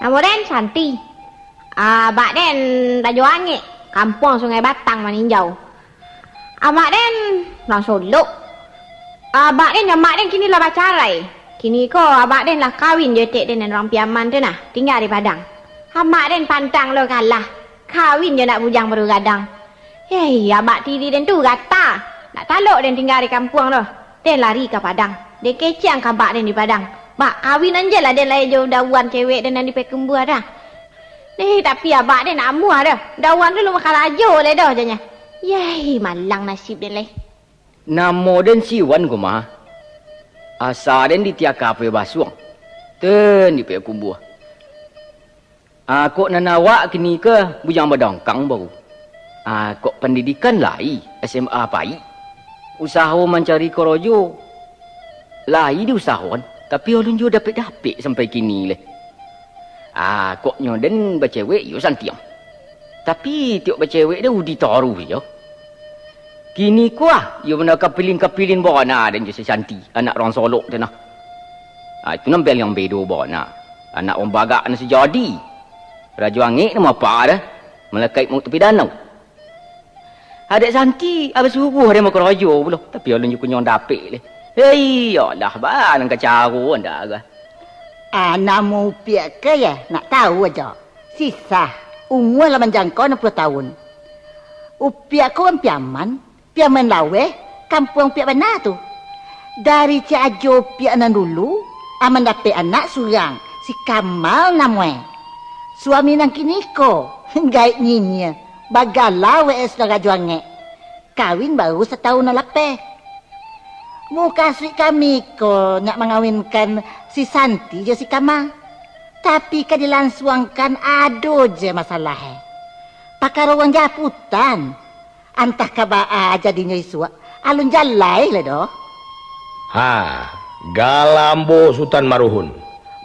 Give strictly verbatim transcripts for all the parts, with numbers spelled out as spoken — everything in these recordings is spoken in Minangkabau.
Namo den Santi. Abak den Rajo Angek, kampuang Sungai Batang Maninjau. Amak den urang Solok. Abak den jo amak den kini lah bacarai. Kini ko abak den lah kawin jo etek den nan urang Piaman tu nah, tingga di Padang. Amak den pantang lo kalah, kawin jo anak bujang baru gadang. Hei, abak tiri den tu gata. Nak talok den tingga di kampuang tu. Den lari ka Padang. Den kecekan ka abak den di Padang. Bak, kawinan je lah den lai jo dauan cewek den nan di Payakumbuah tu. Deh, tapi abak den nak amuah doh. Dauan tu lo makarajo lai doh, janyo. Yai, malang nasib den lai. Namo den si Iwan ko mah. Asa den di Tiaka Payo Basuang. Ten di Payakumbuah. Ah, kok nan awak kini ko bujang badangkang baru. Ah, kok pandidikan lai, S M A pai. Usaho mancari korojo lai diusahoan, tapi alun juo dapek-dapek sampai kini lai. Ah, kok nyo den bacewek, iyo santiang. Tapi tiok bacewek den udi taruih jo. Kini ko ah, iyo bana kapilin-kapilin bana den jo si Santi, anak urang Solok tu nah. Ah, itu nan paliang bedo bana. Anak urang bagak nan sajadi. Rajo Angek namo apa dah? Malakaik mauk tapi danau. Adek Santi, abah subuah den makarajo pulo. Tapi alun juo kunyuang dapek leh. Hei, alah, baa nan kacaro anda agah. Ah, namo upiak ke ya, nak tahu aja. Sisah, umua lah manjangkau anam puluah tahun. Upiak ko urang Piaman, Piaman Laweh, kampuang upiak bana tu. Dari ciek ajo upiak nan dulu, aman dapek anak surang, si Kamal namoe. Suami nan kini ko, gaek nyinyia, bagala W S nan Rajo Angek. Kawin baru satahun nan lapeh. Mukasuik kami ko ndak mangawinkan si Santi jo si Kamal. Tapi ka dilansuangkan ado je masalahe. Pakaro urang japutan. Antah ka baa jadinyo isuak, alun jalai lai doh. Ha, gala ambo Sutan Maruhun,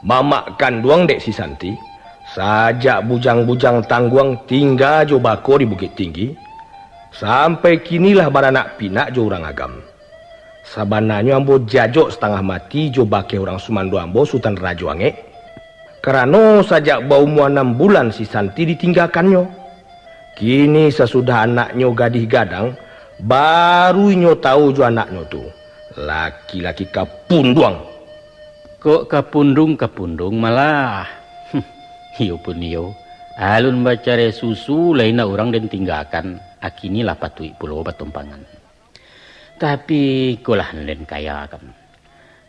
mamak kanduang dek si Santi, sajak bujang-bujang tangguang tingga jo bako di Bukik Tinggi, sampai kini lah baranak pinak jo urang agam. Sabananyo ambo jajok satangah mati jo bakeh urang sumando ambo Sutan Rajo Angek, karano sajak baumua anam bulan si Santi ditinggakannyo. Kini sasudah anaknyo gadih gadang, baru inyo tahu jo anaknyo tu, laki-laki kapunduang. Kok kapundung-kapundung malah? Iyo pun iyo, alun bacarai susu lai nak urang den tinggakan, a kini lah patuik pulo batumpangan. Tapi, ikolah nan den kayakan.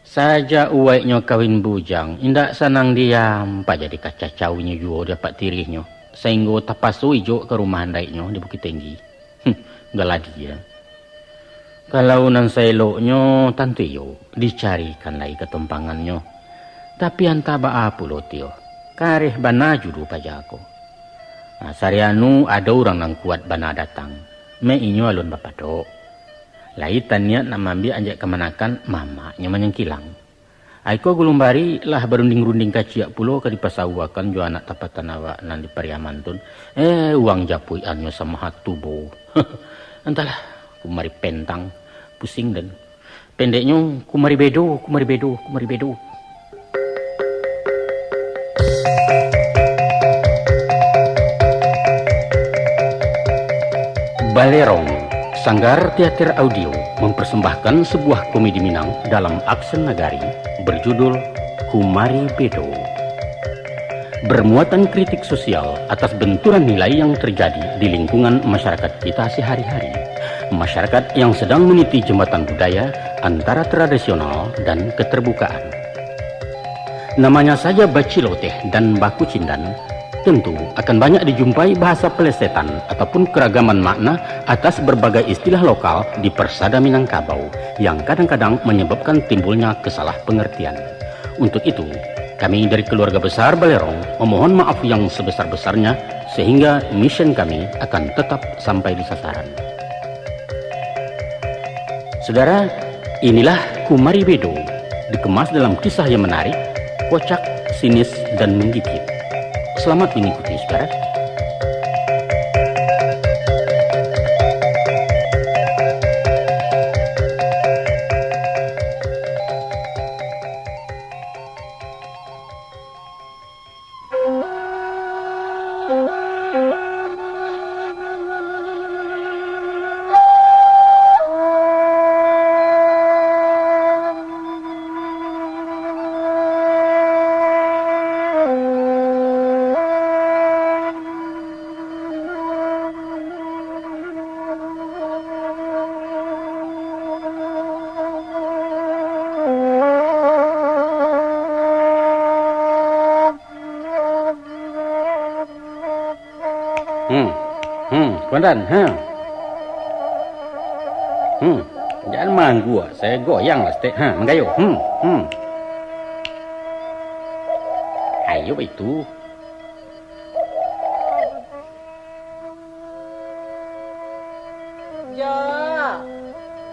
Sajak uwaiknyo kawin bujang, indak sanang diam, paja dikacacauinyo juo di apak tirihnyo, sainggo tapaso ijok ka rumah andaiknyo di Bukik Tinggi. Hm, galadi, yo. Kalau nan saeloknyo, tantu iyo, dicarikan lai katumpangannyo. Tapi antah baa pulo tio, kareh bana judua paja ko. Nah, sari anu ado urang nan kuat bana datang, mek inyo alun bapadok. Lai taniat nak maambiak anjak kamanakan, mamaknyo manyangkilang. Ai ko Gulung Bari lah barunding-runding kaciak pulo ka dipasauakan jo anak tapatan awak nan di Pariaman tun. Eh, uang japuikannyo samaha tubo. Antahlah, kumari pentang, pusing den. Pendeknyo, kumari bedo, kumari bedo, kumari bedo. Balerong, Sanggar Teater Audio mempersembahkan sebuah komedi Minang dalam aksen Nagari berjudul Kumari Bedo. Bermuatan kritik sosial atas benturan nilai yang terjadi di lingkungan masyarakat kita sehari-hari. Masyarakat yang sedang meniti jembatan budaya antara tradisional dan keterbukaan. Namanya saja baciloteh dan bakucindan, tentu akan banyak dijumpai bahasa pelesetan ataupun keragaman makna atas berbagai istilah lokal di persada Minangkabau yang kadang-kadang menyebabkan timbulnya kesalahpengertian. Untuk itu, kami dari keluarga besar Balerong memohon maaf yang sebesar-besarnya sehingga mission kami akan tetap sampai di sasaran. Saudara, inilah Kumari Bedo, dikemas dalam kisah yang menarik, kocak, sinis, dan menggigit. Selamat mengikuti, saudara. Pandan, ha. Hmm. Jan mangguak, saya goyang lah stek. Ha, manggayo. Hmm, hmm. Ayo baitu. Jo.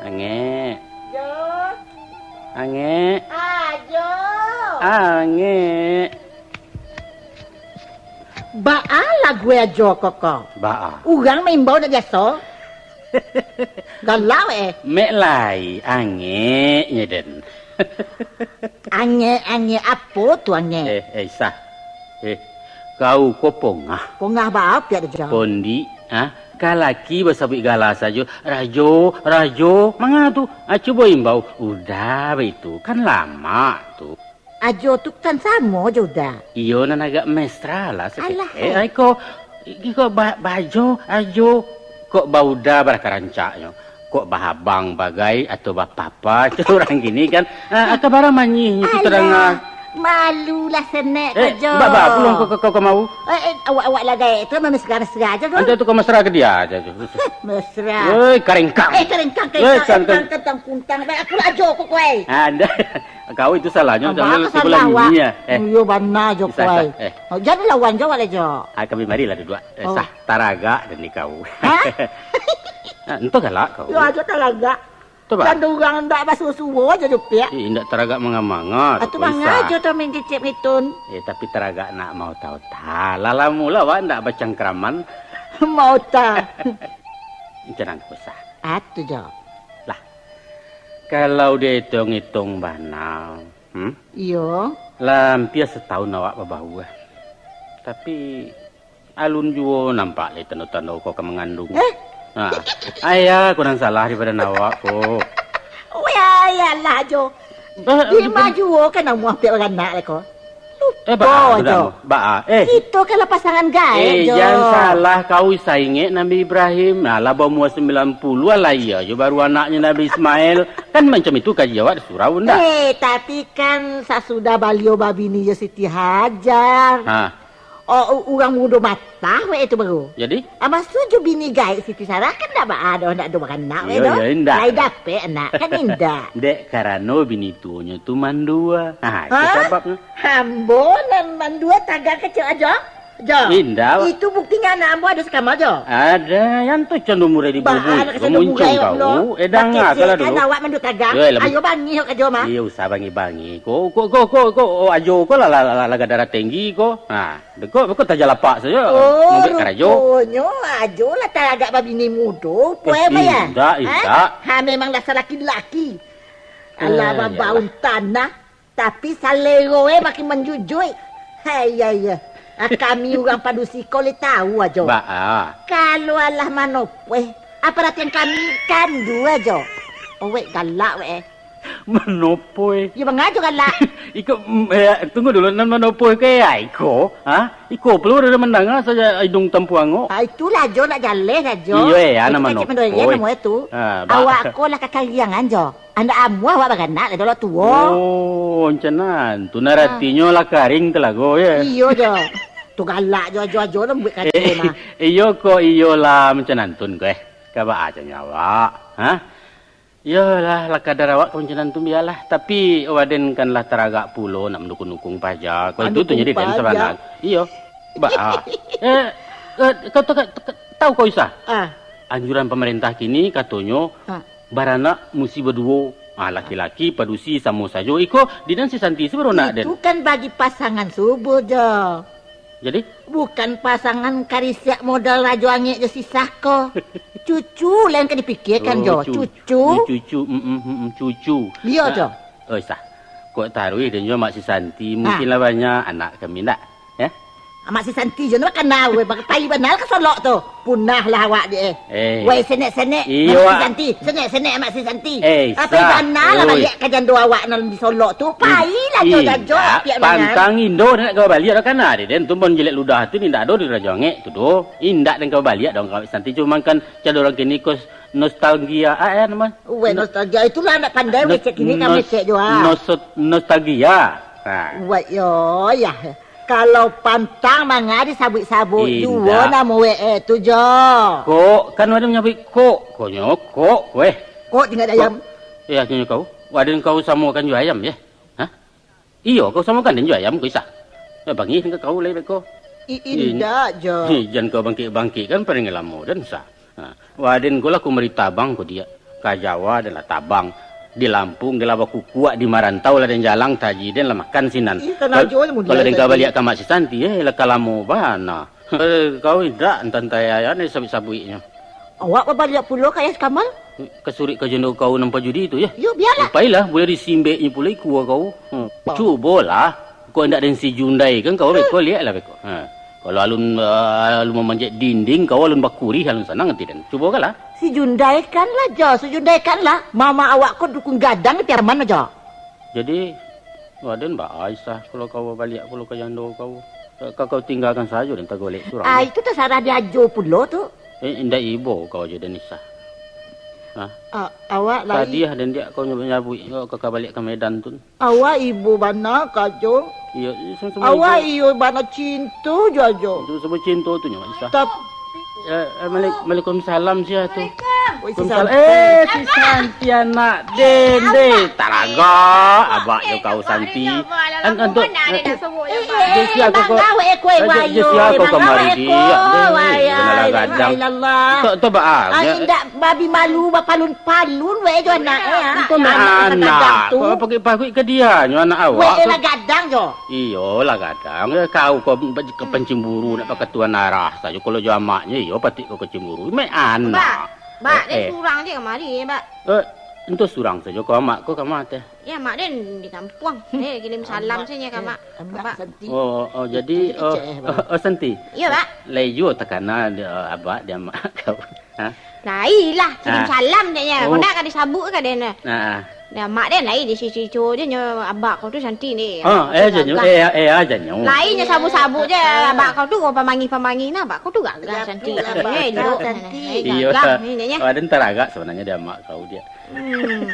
Angek. Jo. Angek. Ajo. Angek. Baa lagu Ajo ko ko? Baa? Urang maimbau ndak biaso. Galau, eh. Mek lai, angeknyo den. Angek-angek apo tu, angek? Eh, eh, Isah. Eh, kau ko pongah. Pongah baa piak tu, Jo? Pondik, ha? Ka laki basabuik gala sajo, "Rajo, Rajo." Manga tu? Ha, cubo imbau. Udah baitu, kan lamak tu. Ajo tu kan samo jo Uda. Iyo, nan agak mesra lah saketek. Alah, eh. Ai ko, iko ba-, bajo, ajo. Kok bauda baraka rancaknyo. Kok bahabang bagai atau bapapa tu urang kini kan. Ah, aka bara manyihnyo tu tadanga. Alah, malulah senek ko, Jo. Ba, ba, pulang ko, ko, ko, ko mau. Eh, eh, awak, awak lah gaek tu, memesra-mesra ajo tu. Antu tu ko mesra ka dia ajo tu. Mesra. Oi, karengkang. Eh, karengkang, oi, karengkang, karengkang, kentang kuntang. Baik, aku lah Ajo ko, ko ai. Anda. Kau itu salahnyo, jangan tibo lagi ni, ya. Eh. Iyo, bana jo, Isah, kuai. Isah, eh. Oh, jan lawan jo, wak lai jo. Ah, kami marilah duduak. Eh, oh. Sah, taragak den di kau. Hah? Ah, entah galak kau. Yo, ajo taragak. Tu, bah. Jan urang ndak basuo-suo ajo jo piak. Ih, ndak taragak manga-manga tu, Isah. Atu manga jo tu main cicip ngitun. Eh, tapi taragak nak mau tahu ta. Lah lamo lah awak ndak bacangkraman. Mau ta. Macam nan ku, Sah. Atu jo. Lah, kalau diitung-itung bana, hmm? Iyo. Lah, ampia satahun awak babauah. Tapi, alun juo nampak lai tando-tando ko ka mangandung. Eh? Ha. Ai, aku nan salah di badan awak ko. Weh, ayalah jo. Eh, dima juo kan amuah piak baranak lai ko. Eh, baa, baa, eh. Kito kan lah pasangan gaek jo. Eh, jan salah kau, Isah, ingek Nabi Ibrahim. Nah, lah baumua sambilan puluah lah iyo jo baru anaknyo Nabi Ismail. Kan macam itu kaji awak di surau, ndak? Eh, tapi kan sasudah baliau babini jo Siti Hajar. Ha. Oh, u-, urang mudo matah wek itu baru. Jadi? Ah, maso jo bini gaek Siti Sarah kan ndak baa doh, ndak ado baranak wek doh. Iyo, iyo, indak. Lai dapek anak kan indak. Dek karano bini tuonyo tu mandua. Ha, itu sababnyo. Ambo nan mandua tagang kecek ajo. Jo. Indak. Itu buktinyo anak ambo ado sakama jo. Ada, yang tu cando murai di bubui. Baa, anak cando murai kau. Eh, danga salah dulu. Awak mandua tagang. Yo, lah. Ayo bangih ka jo mah. Iyo, usah bangih-bangih. Ko, ko, ko, ko, ko, oh, ajo ko lah, lah, lah, lah gadara tinggi ko. Ha, deko, beko tajalapak sajo. Oh, ruponyo ajo lah taragak babini mudo, puai mah ya? Indak, indak. Ha, memang dasar laki-laki. Alah, babaun tanah. Tapi salero e makin manjujuik. Hai, ya, ya. Ah, kami urang padusi ko lai tau ajo. Baa. Kalau alah manopoh, apa aratian kami kandu ajo. Owek galak wek e. Manopoh. Ya, mangajo galak. Iko, mm, eh, tunggu dulu, nan manopoh ke ai ko? Ha? Iko pulo ado mandanga saja idung tampuang ko. Ah, itulah jo nak jaleh sajo. Iyo, eh, anak manopoh. Awak ko lah kakariangan jo. Andak amuah awak baranak lah, dolok tuo. Oh, macam nan. Tu nan aratinyo lah karing talago, yo. Iyo jo. Tu galak jo, ajo-ajo lah buek kato mah. Iyo ko, iyolah macam nan tun ko, eh. Ka baa ajanyo awak, ha? Iyolah, lah kadar awak ka macam nan tun, bialah. Tapi, waden kan lah taragak pulo nak mandukung-dukung paja. Ko itu tu jadi den sabana. Iyo. Baa. Eh, eh, kau tahu, kau tahu kau, Isah? Ah. Anjuran pamarintah kini katonyo, ah. Baranak musti baduo. Ah, laki-laki padusi samo sajo. Iko, di nan si Santi se baru nak den. Itu kan bagi pasangan subur jo. Jadi? Bukan pasangan karisiak modal Rajo Angek jo si Sah ko. Cucu lain ka dipikirkan jo. Oh, cu-, cucu. Cucu, mm, mm, mm, mm, cucu. Iyo jo. Oi, Sah. Kok taruih den jo Mak si Santi. Mungkin lah banyak anak kami ndak? Ya? Amak si Santi jo, nak kana, weh, bak-, pai bana ka Solok tu. Punah lah awak dek, eh. Eh. Weh, senek-senek, iyo, Amak si Santi. Senek-senek, Amak si Santi. Eh, pai bana lah baliak ka jando awak nan di Solok tu. Pai lah, jo, jajo, apiak mangan. Pantang indo nak ka baliak dah kana, dek den tu, mun jelek ludah tu, indak ado di Rajo Angek tu doh. Indak den ka baliak dong, Amak si Santi. Cuma kan, cado urang kini ko nostalgia, ah, eh, nama? Weh, nostalgia. Itulah anak pandai, nos-, mecek kini kan nos-, mecek jo, ah. Nos-, nostalgia. Ha. Weh, yo, ya. Kalau pantang manga disabuik-sabuik juo namo we e tu, Jo. Kok, kan waden manyabuik kok, konyo kok weh. Kok tingga di ayam. Iyo, konyo kau. Waden kau samokan jo ayam, yo? Hah? Iyo, kau samokan den jo ayam ko, Isa. Yo, bangih den ka kau lai beko. I-, indak, Jo. Ih, jan kau bangkik-bangkik kan paling lamo den, Sa. Ha, waden ko lah ko mari tabang ko diak. Ka Jawa den lah tabang. Di Lampung den lah bakukuak, di marantau lah den jalang, taji den lah makan sinan. Ih, kan ajo aja mun kalau den ka baliak ka Mak si Santi, eh, lah ka lamo bana. Eh, kau indak, antai-antai ayah ni sabuik-sabuiknyo. Awak babaliak pulo ka Ayah si Kamal? Ka surek ka jando kau nan pajudi tu, yo? Yo, bialah. Pailah, buliah disimbeknyo pulo ikua kau. Hmm. Cubolah. Kok indak den si Jundai kan kau beko, lieklah beko. Ha. Kalau alun, ah, alun mamanjek dinding, kau alun bakurih, alun sanang ati den. Cubokanlah. Si Jundai kan lah, Jo. Si Jundai kan lah. Mama awak ko dukun gadang di Piaman ajo. Jadi, waden baa, Isa, kalau kau babaliak pulo ka jando kau. Eh, ka kau tinggakan sajo den tagolek surang. Ah, itu tasarah di ajo pulo tu. Eh, indak ibo kau jo den, Isa. Hah? Ah, awak lai. Sadiah den diak kau nyabuik-nyabuik, kau ka baliak ka Medan tu. Awak ibo bana ka jo. Iyo, iyo, samo-samo ibo. Awak iyo bana cinto jo ajo. Samo-samo cinto tu nyo, Isa. Tap- Eh, eh, Malik-, Waalaikumsalam, sia tu. Waalaikumsalam. Waalaikumsalam. Eh, si Santi anak den, deh. Taragak, abak jo kau, Santi. An-, antuk, eh, Jessica, kau, eh, Jessica, kau kamari, dia, deh. Kena lah gadang. Tok, tok, baa, ah, indak babi malu, bapalun-palun, weh, jo anak, eh, ah. Kau nak anak, kau pakai-pakai ke dia, nyo anak awak. Weh, lah gadang, jo. Iyo, lah gadang. Kau, kau kepancing buru, nak pakai tuan arah sajo. Kalau jo amaknyo, iyo, patik kau kepancing buru. Mek anak. Bak, bak, eh, den surang je kamari, bak. Eh, ento surang sajo kau, amak kau kama teh? Ya, mak den di kampuang. Eh, kirim salam sajo ka mak. Amak Santi. Oh, oh, jadi, oh, oh, Santi. Iyo, bak. Lai juo takana, eh, abak di amak kau. Ha? Lai lah, kirim salam dek nyo. Kau nak ka disabuik ka den. Ah. Dah, mak den lai di sisi co je nyo, abak kau tu Santi ni. Ah, eh, janyo, eh, eh, ah, janyo. Lai nyo sabuik-sabuik je, abak kau tu, kau pamangih-pamangih nah, abak kau tu gagah Santi. Eh, elok. Iyo, gagah ni, ni, ni. Aden taragak sabananyo di amak kau dia. Hmm.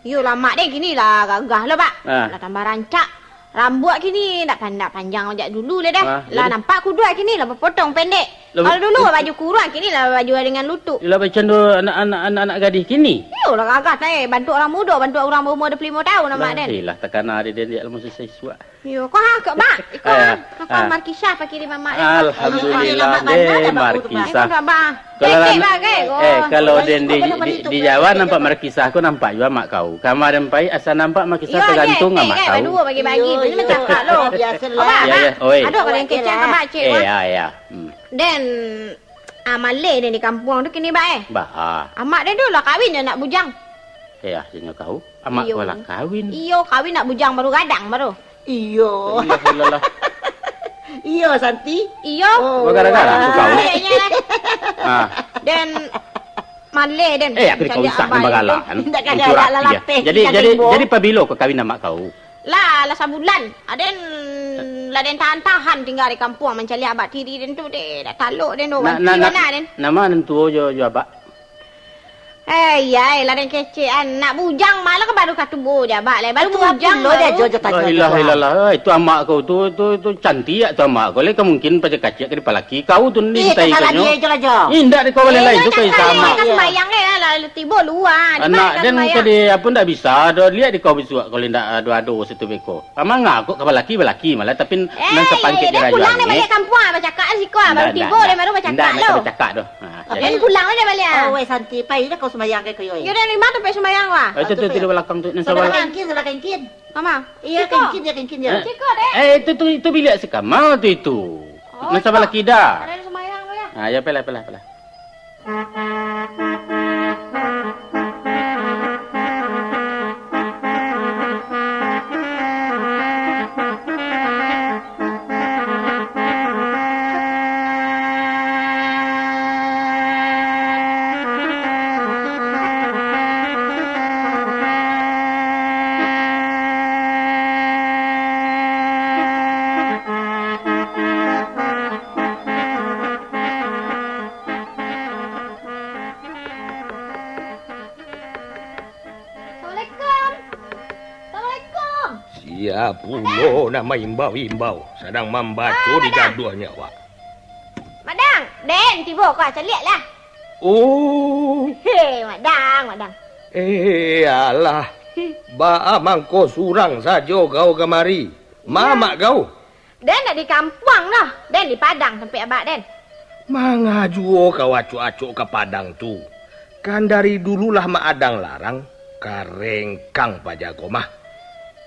Iyo lah, mak den kini lah gagah lah, bak. Ah. Lah tambah rancak. Rambuak kini ndak pan-, ndak panjang jak dulu lai dah. Ah, lah jadi? Nampak kuduak kini lah bapotong pendek. Lah, kalau dulu baju kurung, kini lah baju dengan lutuk. Lah bacando anak-anak, anak-anak gadih kini? Iyo lah gagah, eh, bantuak urang mudo, bantuak urang baumua duo puluah limo taun, amak den. Lah, eh, lah takana dek den, dia lah masuak sisuak. Iyo, kau ha, kau bak. Iko ha, kau markisah pakai di mamak den. Alhamdulillah, deh, markisah. Iko kau bak. Kalau ketek lah, kan? Eh, kalau den di, di, di Jawa nampak markisah, ko nampak juo amak kau. Kamari pai asa nampak markisah, tagantung amak kau. Iyo, ketek, kan? Baduo bagi-bagi. Iyo, iyo. Biasalah. Abah. Iyo, iyo. Oi. Aduh, kalau yang kecil, abah, cik, wah. Iyo, iyo. Hmm. Den, ah, maleh den di kampuang tu kini, bak, eh. Baa. Amak den tu lah kawin jo anak bujang. Eh, ah, janyo kau. Amak kau lah kawin. Iyo, kawin anak bujang baru gadang baru. Iyo. Iyo, Santi. Iyo. Oh, gara-gara tu kau. Kayaknya lah. Ah. Den maleh den. Eh, aku dikau usah nambah galak kan. Indak kagak galak lah, lapeh. Jadi, jadi, jadi pabilo kau kawin amak kau? Lah, lah sabulan. Aden lah den tahan-tahan tingga di kampuang mancaliak abak tiri den tu deh. Dak talok den tu. Nah, nah, nah, den. Nama nan tuo jo, jo abak? Eh, iya, eh, lah den kecek an. Nak bujang malah ka baru katubo je abak lai. Baru bujang baru. La ilaha illallah. Eh, itu amak kau tu, tu, tu cantik tu amak kau. Lai ka mungkin pacak kacik ka dipalaki. Kau tu ni ditai kau nyo. Indak di kau lain-lain tu kau sama. Sembayang eh lah, lah tibo luar. Anak den kau di apa ndak bisa. Ado liek di kau bisuak kau indak ado-ado situ beko. Amang ngakuk ka balaki, balaki malah, tapi nan sapangkek dirajo pulang ni baliak kampuang, bacakak lah siko, baru tibo deh, baru bacakak lo. Ndak, ndak bacakak doh. Ha, jadi pulang lah baliak. Oh, weh, Santi, pai lah kau sumbayang ka koyo. Yo, dari lima tu pai sumbayang, wah. Itu tu, tu di balakang tu, nan sabalah. Sabalah kengkin, sabalah kengkin. Mama. Iya, kengkin, ya, kengkin, ya. Siko deh. Eh, itu tu, itu bilik si Kamal tu itu. Nan sabalah kida. Ada sumbayang tu ya. Ha, ya, pelah, pelah, pelah. Sia pulo nan maimbau-imbau, sadang mambaco di gaduahnyo awak. Madang, den tibo ko, caliaklah. Oh. Hei, Madang, Madang. Eh, alah. Baa mangko surang sajo kau kamari? Mamak kau? Den ndak di kampuang doh, den di Padang tampek abak den. Manga juo kau acok-acok ka Padang tu? Kan dari dulu lah Mak Adang larang, karengkang paja ko mah.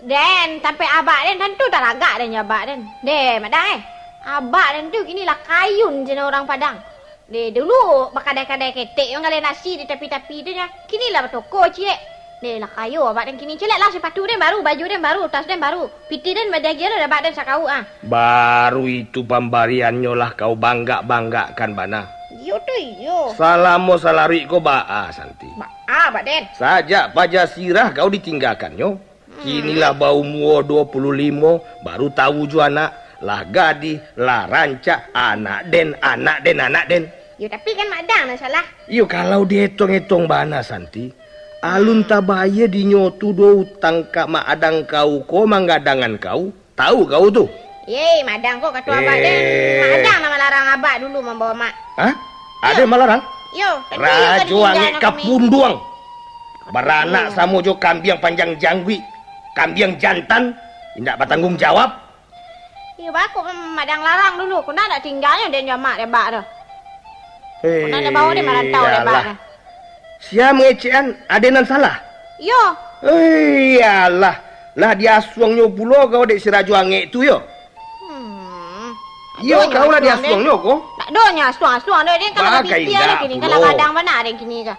Den, tampek abak den tantu taragak den jo abak den. Deh, Madang eh, abak den tu kini lah kayun jo urang Padang. Deh, dulu bakadai-kadai ketek, manggaleh nasi di tapi-tapi tu nyo. Kini lah batoko ciek. Deh, lah kayo abak den kini. Caliaklah, sapatu den baru, baju den baru, tas den baru. Pitih den badiagiah lo dek abak den sakawuk ah. Baru itu pambariannyo lah kau banggak-banggakkan bana. Iyo tu iyo. Salamo salaruik ko baa, Santi? Baa, abak den? Sajak paja sirah kau ditinggakannyo, kini lah baumua duo puluah limo, baru tawu jo anak, lah gadih, lah rancak, anak den, anak den, anak den. Yo, tapi kan Madang nan salah. Iyo, kalau dietong-etong bana, Santi, alun tabayia dinyo tu duo utang ka Mak Adang kau ko manggadangan kau, tawu kau tu. Yei, Madang ko kato abak den. Eh. Madang nan malarang abak dulu mambawa mak. Hah? Ado nan malarang? Yo, tantu iyo kan. Rajo angek kapunduang. Baranak samo jo kambiang panjang jangguik, kambiang jantan, indak batangguang jawab. Iyo, bako Madang larang dulu, ko nan ndak tingganyo den jo mak dek abak tu. Ko nan ndak bawa den marantau dek abak tu. Sia mangecekan, ado nan salah? Iyo. Eh, iyolah, lah diasuangnyo pulo kau dek si Rajo Angek tu yo. Hmm. Iyo, kau lah diasuangnyo ko. Ndak donyo asuang-asuang doh, den kan lah bapikia lah kini, kan lah gadang bana den kini ka.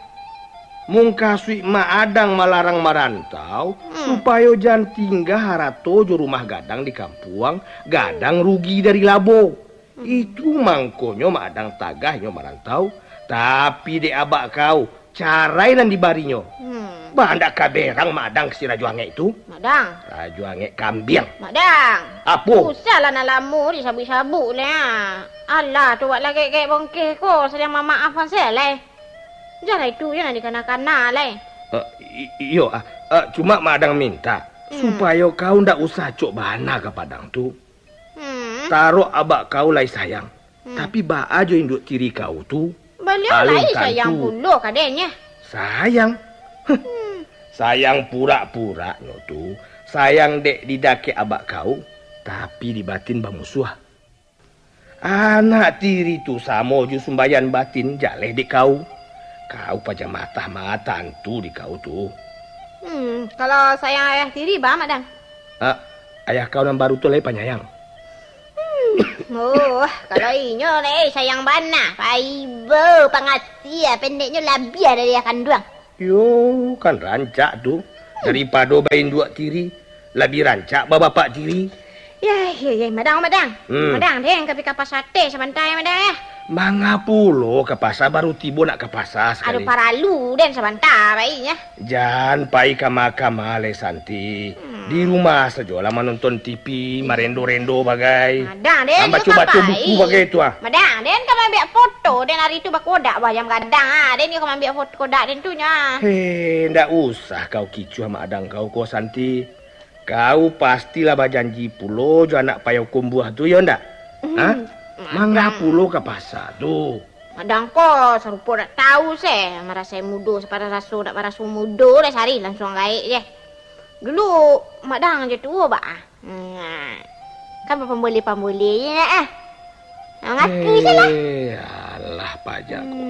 Mukasuik Mak Adang malarang marantau, supayo jan tingga harato jo rumah gadang di kampuang, gadang rugi dari labo. Itu mangkonyo Mak Adang tagah inyo marantau, tapi dek abak kau, carai nan dibarinyo. Bah, ndak ka berang Mak Adang ka si Rajo Angek tu. Madang. Rajo Angek kambiang. Madang. Apo? Usahlah, nan lamo disabuik-sabuik lai ah. Alah, tu wak lah gaek-gaek bongkeh ko, sadang mamaafan se lai. Janlah itu, janlah dikana-kana lai. Eh, i-, iyo, ah, eh, cuma Madang mintak, supayo kau ndak usah acok bana ka Padang tu. Tarok abak kau lai sayang, tapi baa jo induak tiri kau tu? Baliau lai sayang pulo ka den nyo. Sayang? Sayang purak-puraknyo tu, sayang dek di dakek abak kau, tapi di batin bamusuah. Anak tiri tu samo jo sumbayan batin jaleh dek kau. Kau paja matah-matah tantu di kau tu. Hmm, kalau sayang ayah tiri, baa Madang? Ah, ayah kau nan baru tu lai panyayang. Hmm, oh, kalau inyo lai sayang bana, paibo pangasia, pendeknyo labiah dari ayah kanduang. Yo, kan rancak tu. Daripado bainduak tiri, labiah rancak babapak tiri. Yah, yah, yah, Madang, Madang. Madang, den ka pai ka pasa teh sabanta, Madang, yah. Manga pulo ka pasa, baru tibo nak ka pasa sakali. Ado paralu den sabanta, pai, yah. Jan pai kama-kama lai, Santi. Di rumah sajolah manonton T V, marendo-rendo bagai. Madang, den, ambaco-baco buku bagai tu, ah. Madang, den ka maambiak foto, den ari tu bakodak, bah, jam gadang, ah. Den ka maambiak foto kodak den tu nyo. Heh, ndak usah kau kicuah Madang kau ko, Santi. Kau pastilah bajanji pulo jo anak payau kumbuah tu, yo ndak? Hah? Manga pulo ka pasa tu? Madang ko sarupo dak tau se, marasai mudo, sapatah raso dak maraso mudo, dah sari langsuang gaek je. Dulu Madang je tuo, baa. Nah, kan bapamboleh-pamboleh je nak ah. Mangaku je lah. Eh, alah, paja ko.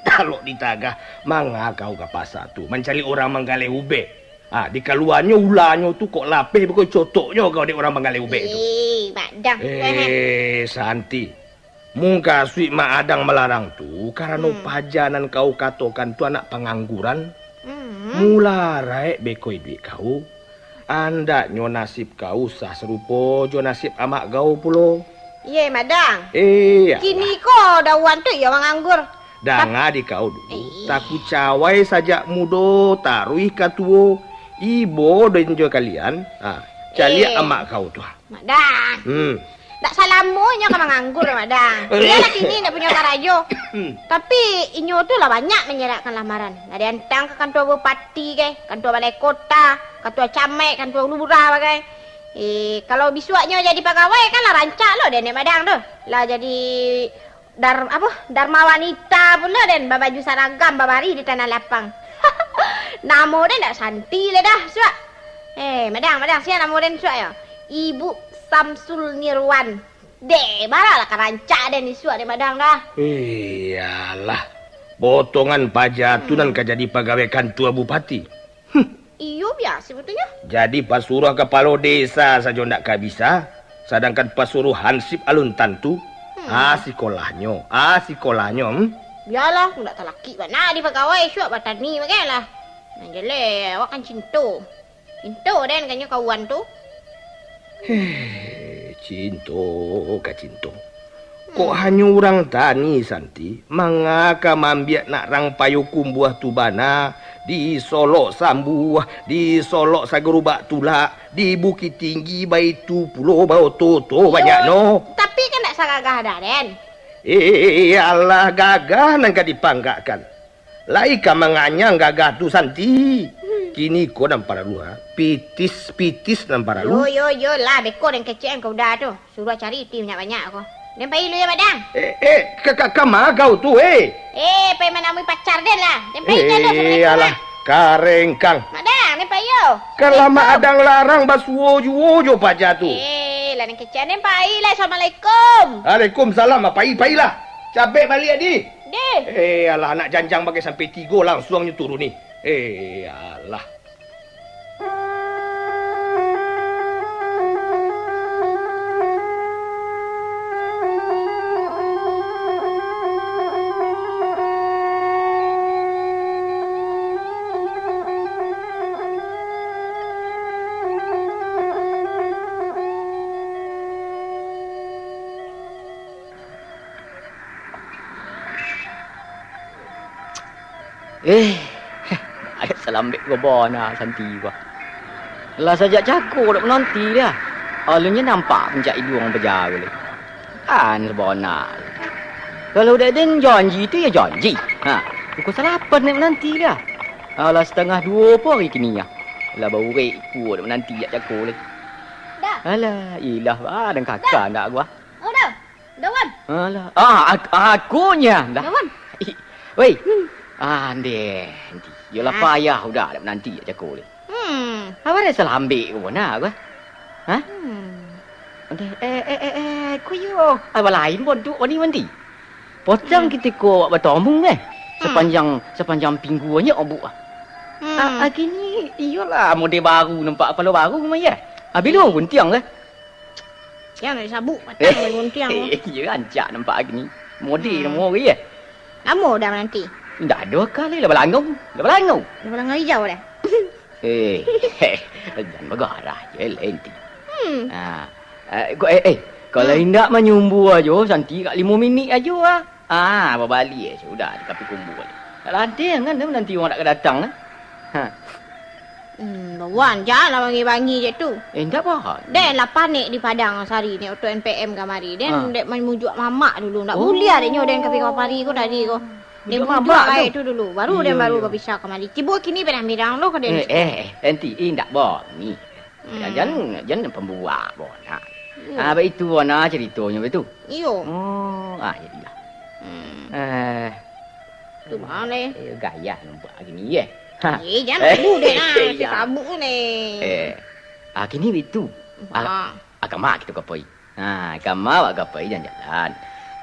Talok ditagah, manga kau ka pasa tu, mancari urang manggaleh ubek. Ah, dikaluannyo ulanyo tu kok lapeh beko cotoknyo kau dek urang manggaleh ubek tu. Eh, Madang. Eh, Santi. Mukasuik Madang malarang tu, karano paja nan kau katokan tu anak pangangguran. Mularaik beko iduik kau. Andaknyo nasib kau usah sarupo jo nasib amak kau pulo. Iye, Madang. Eh, alah. Kini ko Dawan tu iyo manganggur. Danga di kau dulu, takucawai sajak mudo, taruih ka tuo. Ibo den jo kalian, ha, caliak amak kau tu. Madang. Hmm. Ndak salamonyo ka manganggur, Madang. Iyolah, kini ndak punyo karajo. Tapi, inyo tu lah banyak manyerakkan lamaran. Lah diantang ka kantua bupati, ka kantua balai kota, kantua camat, kantua lurah, bagai. Eh, kalau bisuaknyo jadi pagawai, kan lah rancak lo dek Nek Madang tu. Lah jadi dar-, apo, Dharma Wanita pulo den, babaju saragam, babari di tanah lapang. Namo den ndak Santi lai dah, suak. Eh, Madang, Madang, sia namo den suak yo? Ibu Samsul Nirwan. Deh, baralah ka rancak den isuak dek Madang dah. Iyolah, potongan paja tu nan ka jadi pagawai kantua bupati. Huh. Iyo, biaso batua nyo. Jadi pasuruah kapalo desa sajo ndak ka bisa, sadangkan pasuruah hansip alun tantu. Hmm. Ah, sikolahnyo, ah, sikolahnyo, hmm? Bialah, ndak talakik bana di pagawai, suak batani bagai lah. Nan jaleh, awak kan cinto. Cinto den kanyo kawan tu. Heh, cinto ka cinto. Kok hanyo urang tani, Santi, manga ka maambiak nak rang payo kumbuah tu bana, disolok sambuah, disolok sagarubak tulak, di Bukittinggi baitu pulo baoto-oto banyaknyo. Tapi kan ndak sagagah dah, Den. Eh, alah gagah nan ka dipanggakkan. Lai ka manganyang gagah tu, Santi. Hmm. Kini ko nan paralu, ha? Pitis-pitis nan paralu. Yo, yo, yo lah, beko den kecek an ka Uda tu. Suruah cari iti banyak-banyak ko. Den pai lu yo, Madang. Eh, eh, ka, ka, ka ma kau tu, eh? Eh, pai manamui pacar den lah. Den pai nyo lu, Assalamualaikum, alah, ah. Karengkang. Madang, den pai yo. Kan lah mak adang larang basuo juo jo paja tu. Eh, lah den kecek an, den pai lah. Assalamualaikum. Waalaikumsalam, ah, pai, pailah. Cabek baliak di. Deh. Eh, alah, anak janjang bagai sampai tigo langsuang nyo turun ni. Eh, alah. Eh, agak salambek ko bana Santi ko. Lah sajak cako dak mananti dia. Alun nyo nampak puncak iduang bajago lai. Kan sabana. Kalau dek den janji tu yo janji. Ha, pukul salapan dak mananti dia. Alah, satangah duo po ari kini ah. Lah baurek kuo dak mananti jak cako lai. Dah. Alah, ilah, ah, dan kakak ndak gua. Oh, dah. Dawan. Alah. Ah, ak-, akunyo dah. Dawan. Ih, wei. Hmm. Ah, ndeh, ndeh. Yolah payah Uda dak mananti cako le. Hmm. Awak dah salambek ko nak ko? Ha? Hmm. Ndeh, eh, eh, eh, eh, ko yo. Awak lain bontuk ni manti. Potang kitiko awak batamu eh. Hmm. Sapanjang, sapanjang pingguanyo obuk ah. Hmm. Ah, ah, kini iyolah model baru nampak kapalo baru mah ya. Ah, bilo guntiang eh. Jan sabuk patang guntiang tu. Eh, iyo rancak nampak kini. Model namo ari eh. Lamo dah mananti. Indak ado kali lah balangau. Lah balangau. Lah balangau ijau dah. Eh, jan bagarah je lah enti. Hmm. Ah, eh, ko-, eh, eh, kalau indak manyumbua ajo, Santi kak limo minik ajo ah. Ah, babaliak sudah di kapi kumbua. Tak ladang kan tu nanti urang tak ka datang kan. Ha. Hmm, Wan, janlah bangi-bangi je tu. Eh, ndak apo. Den lah panek di Padang sari ni, oto N P M kamari. Den dek mamujuak mamak dulu. Ndak buliah dek nyo den ka pari ko tadi ko. Den mujuak mamak tu dulu. Baru den baru bapisah kamari. Cibo kini berang-berang lo ka den. Eh, eh, enti, eh, ndak bangi. Hmm. Jan, jan pambuak, Bona. Hmm. Ah, baitu, Bona, caritonyo baitu. Iyo. Oh, ah, iyo, iyo. Hmm. Eh. Tu mah, leh. Eh, gaya nampak gini, ye. Ha. Eh, jan malu deh, nah, si sabuk tu, leh. Eh. Ah, kini baitu. Ah, ah, kama kito ka pai? Nah, kama awak ka pai jalan-jalan.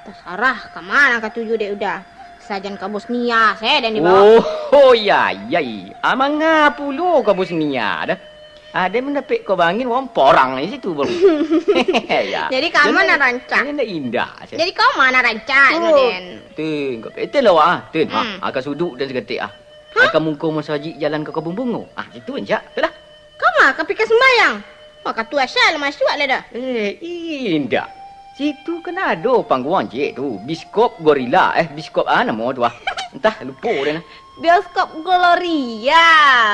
Tasarah, kama nan katuju dek Uda. Sajan ka Bosnia, se, den dibawa. Oh, oh, iya, iya, iya. Ah, manga pulo ka Bosnia, dah. Ah, den mandapek ko bangin, wong porang di situ, bro. Ya. Jadi, kama nan rancak? Ini ndak indah, se. Jadi, kama nan rancak, oh, den? Tin, ka peten lah, wah. Tin, ah, ka suduk den saketek, ah. Hah? Ka muko masajik jalan ka Kabun Bungo. Ah, situ rancak, tu lah. Kama ka pika sumbayang? Makatua asa lah masuak lah dah. Eh, indak. Situ kan ado pangguang ciek tu, Biskop Gorila, eh, Biskop ah namo tu ah. Entah, lupo den lah. Bioskop Gloria.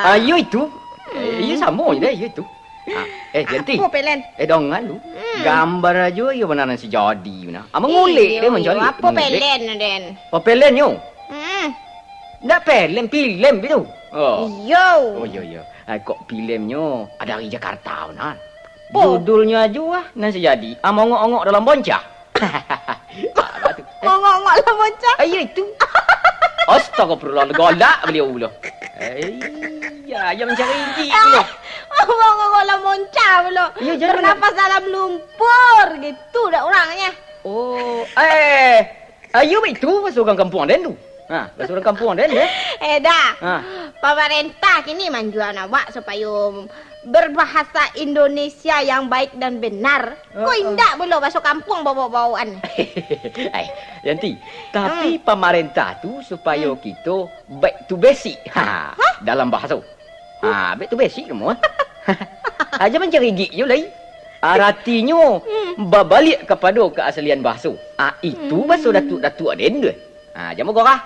Ah, iyo itu. Eh, iyo samo je dah, iyo itu. Ah, eh, Yanti. Apo pelen? Eh, dongan lu. Hmm. Gambar ajo iyo bana nan sajadi bana. Ah, mangulek Iyo, deh iyo. mancaliak, Apo mangulek. pelen, Den? Apo pelennyo? Hmm. Ndak pelen, pilem itu. Oh. Iyo. Oh, iyo, iyo. Ah, kok pilemnyo dari Jakarta bana. Apo? Judulnyo ajo ah, nan sajadi. Ah, mongok-ongok dalam bonca. Ah, apa tu? Eh. Mongok-ongok dalam bonca. Ah, iyo itu. Astagfirullah, galak baliau pulo. Eh, iya, iya mancari gigi pulo. Mongok-ongok dalam bonca pulo. Iyo, jangan Bernapas dalam lumpur, gitu dah orangnya. Oh, eh, ayo itu bahaso urang kampuang den tu. Ha, bahaso urang kampuang den, ya. Eh, dah. Ha. Pamarentah kini manjuan awak supayo berbahasa Indonesia yang baik dan benar. Ko Heeh. indak pulo bahaso kampuang bawok-bawokan. Ai, Yanti, tapi Hmm. pamarentah tu supayo Hmm. kito back to basic. Ha, Hah? dalam bahaso. Ha, back to basic kamu, ah. Aja mancari gig je lai. Aratinyo Hmm. babaliak kapado kaaslian bahaso. Ah, itu Hmm. bahaso datuak-datuak den tu. Ha, jamu gorah.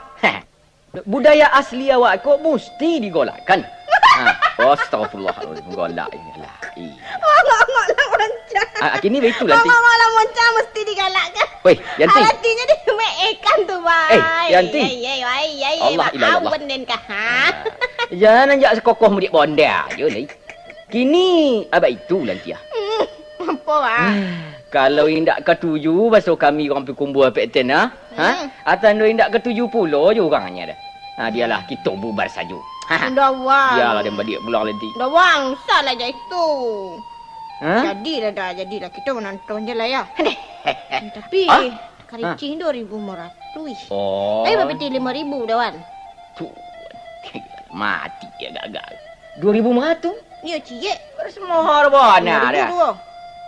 Budaya asli awak ko musti digalakkan. Ha, astagfirullahalazim, galak inilah. Ih. Mongok-ongok lah monca. Ah, kini baitu lah, Ti. Mongok-ongok lah monca musti digalakkan. Weh, Yanti. Aratinyo dimeekan tu, bai. Eh, Yanti. Ai, ai, ai, ai, ai, Allah, maaf, ilallah. Benden kah, ha? Ah, jangan anjak sakokoh mudik bonda je, Lai. Kini abak itu, Lantiah. Hmm, apo, ah? Kalau indak katuju baso kami urang pikumbua pek ten, ah? Ha? Hmm. Atando indak katuju pulo jo urangnya dah. Ha, bialah kito bubar sajo. Ha. Indak, Wan. Bialah den baliak pulang, Lanti. Indak, Wan, usah lah jak itu. Ha? Jadilah dah, jadilah. Kito manonton je lah, ya. Deh. Tapi, Hah? Karicing duo ribu limo ratuih. Oh. Tapi bapiti limo ribu dah, Wan. Tu, mati dia gagal. Duo ribu limo ratuih? Iyo, ciek. Baru semohor bana dah. Duo ribu duo.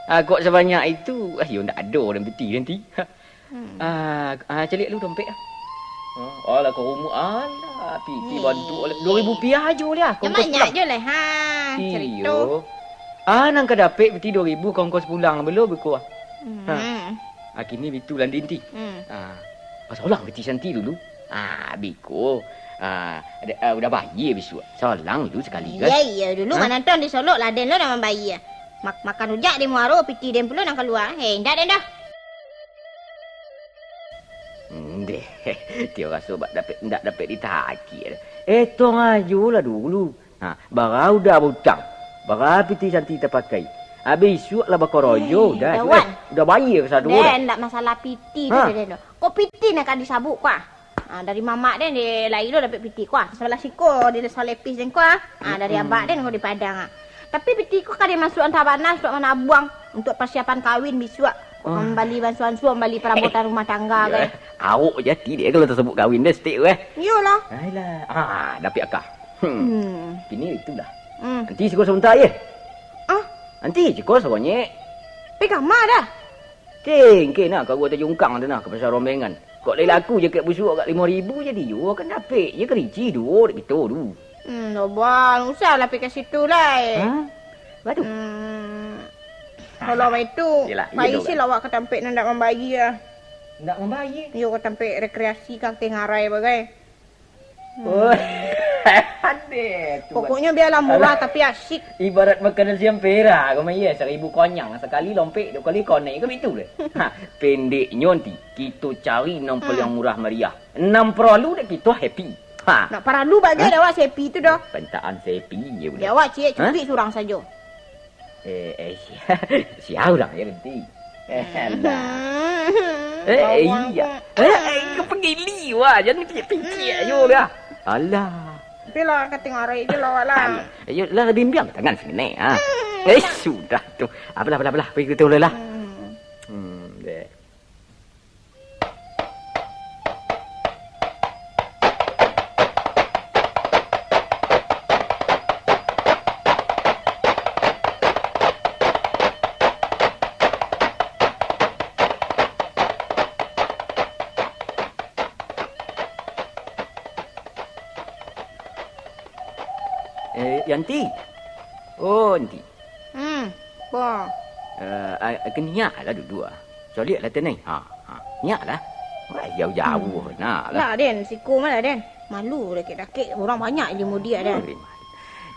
Ah, kok sabanyak itu? Ah, yo, ndak ado urang piti nanti. Hmm. Ah, ah, caliak lu dompet ah. Oh, alah, kau umur, alah, piti Hmm. bantuk, alah, duo ribu piah ajo lah, Yang kongkos banyak pulang. je lah, ha, Iyo. cerita. Ah, nang ka dapek piti duo ribu, kongkos pulang, belum beko ah. Hmm. Ha. Ah, kini bitu lah, Dinti. Hmm. Ah, pasolang piti Santi dulu. Ah, beko. Ah, ada, ah, udah bayar bisuak. Solang dulu sekali, kan? Iya, iya, dulu Ha? manonton di Solok lah, den lo nan mambayar. Mak-, makan rujak di muaro, piti den pulo nan kalua. Hei, indak den doh. Hmm, deh. Tio raso bak dapek, indak dapek ditakik. Eh, tong ajo lah dulu. Ha, bara udah bautang. Bara piti Santi tapakai. Abih isuak lah bakorojo, Eh, udah, Wan. eh, udah bayar ka sado dah. Den, ndak masalah piti tu, Ha. den, den. Ko piti nan ka disabuik ko ah. Ah, dari mamak den di Lailo dapek piti ko ah. Sabalah siko di Salepis den ko ah. Ah, dari Mm-mm. abak den ko di Padang ah. Tapi piti ko ka dimasuakan tabana untuak manabuang, untuak persiapan kawin bisuak. Ko Ah. mambali bansuan-suan, mambali perabotan rumah tangga, Iyo, kan. eh. Awok jati dek kalau tasabut kawin deh, stik weh. Iyolah. Ayolah. Ah, dapek akah. Hmm. Hmm. Kini itulah. Hmm. Nanti siko sabanta, ye. Ah? Nanti siko sabonyek. Pai kama dah? Ken, ken nak, ka gua tajungkang tu nah, ka pasar Rombengan. Kok lai laku jakek busuak agak limo ribu, jadi yo kan dapek je kerici duo dek kito tu. Hmm, Loban, usahlah pai ka situ lai. Ha? Batu? Hmm, kalau baitu, Yelah, iyo pai tu silah kan. awak ka tampek nan ndak mambayia. Ndak mambayia? Iyo, ka tampek rekreasi ka Tengah Rai bagai. Hmm. Oh, adeh tu, Pokoknyo bialah murah Alah. tapi asik. Ibarat makanan siang perak, kau mah, iya, saribu konyang sakali lompek, dua kali konek, kau itu deh. Ha, pendeknyo nanti, kito cari nan Hmm. paliang murah meriah. Nan paralu dek kito happy. Ha. Nak paralu bagai Ha? dah awak si happy tu doh. Pantaan si happy je Di udah. awak ciek Ha? cukuik surang sajo. Eh, eh, sia, sia urang je nanti. Eh, alah. Hmm. Eh, eh, Bawang iya. tu. Eh, eh, kau pegili wah, jangan pikir-pikir Hmm. ajo lah. Alah. Tapi lah, ka Tengah Rai je lah awak lah. Alah. Ayo lah, bimbiang tangan sini, ha. Hmm. Eh, sudah tu. Apalah, apalah, apalah. Pergi kita dulu lah. Hmm. Hmm, deh. Eh, Yanti. Oh, Yanti. Hmm, apo? Eh, ah, keniak lah duduak ah. Caliak lah tenai. Ha, ha. Niak lah. Wah, jauh-jauh Hmm. nak lah. Lah, Den. Siko mah lah, Den. Malu dakek-dakek. Urang banyak di mudiak, Den. Oi,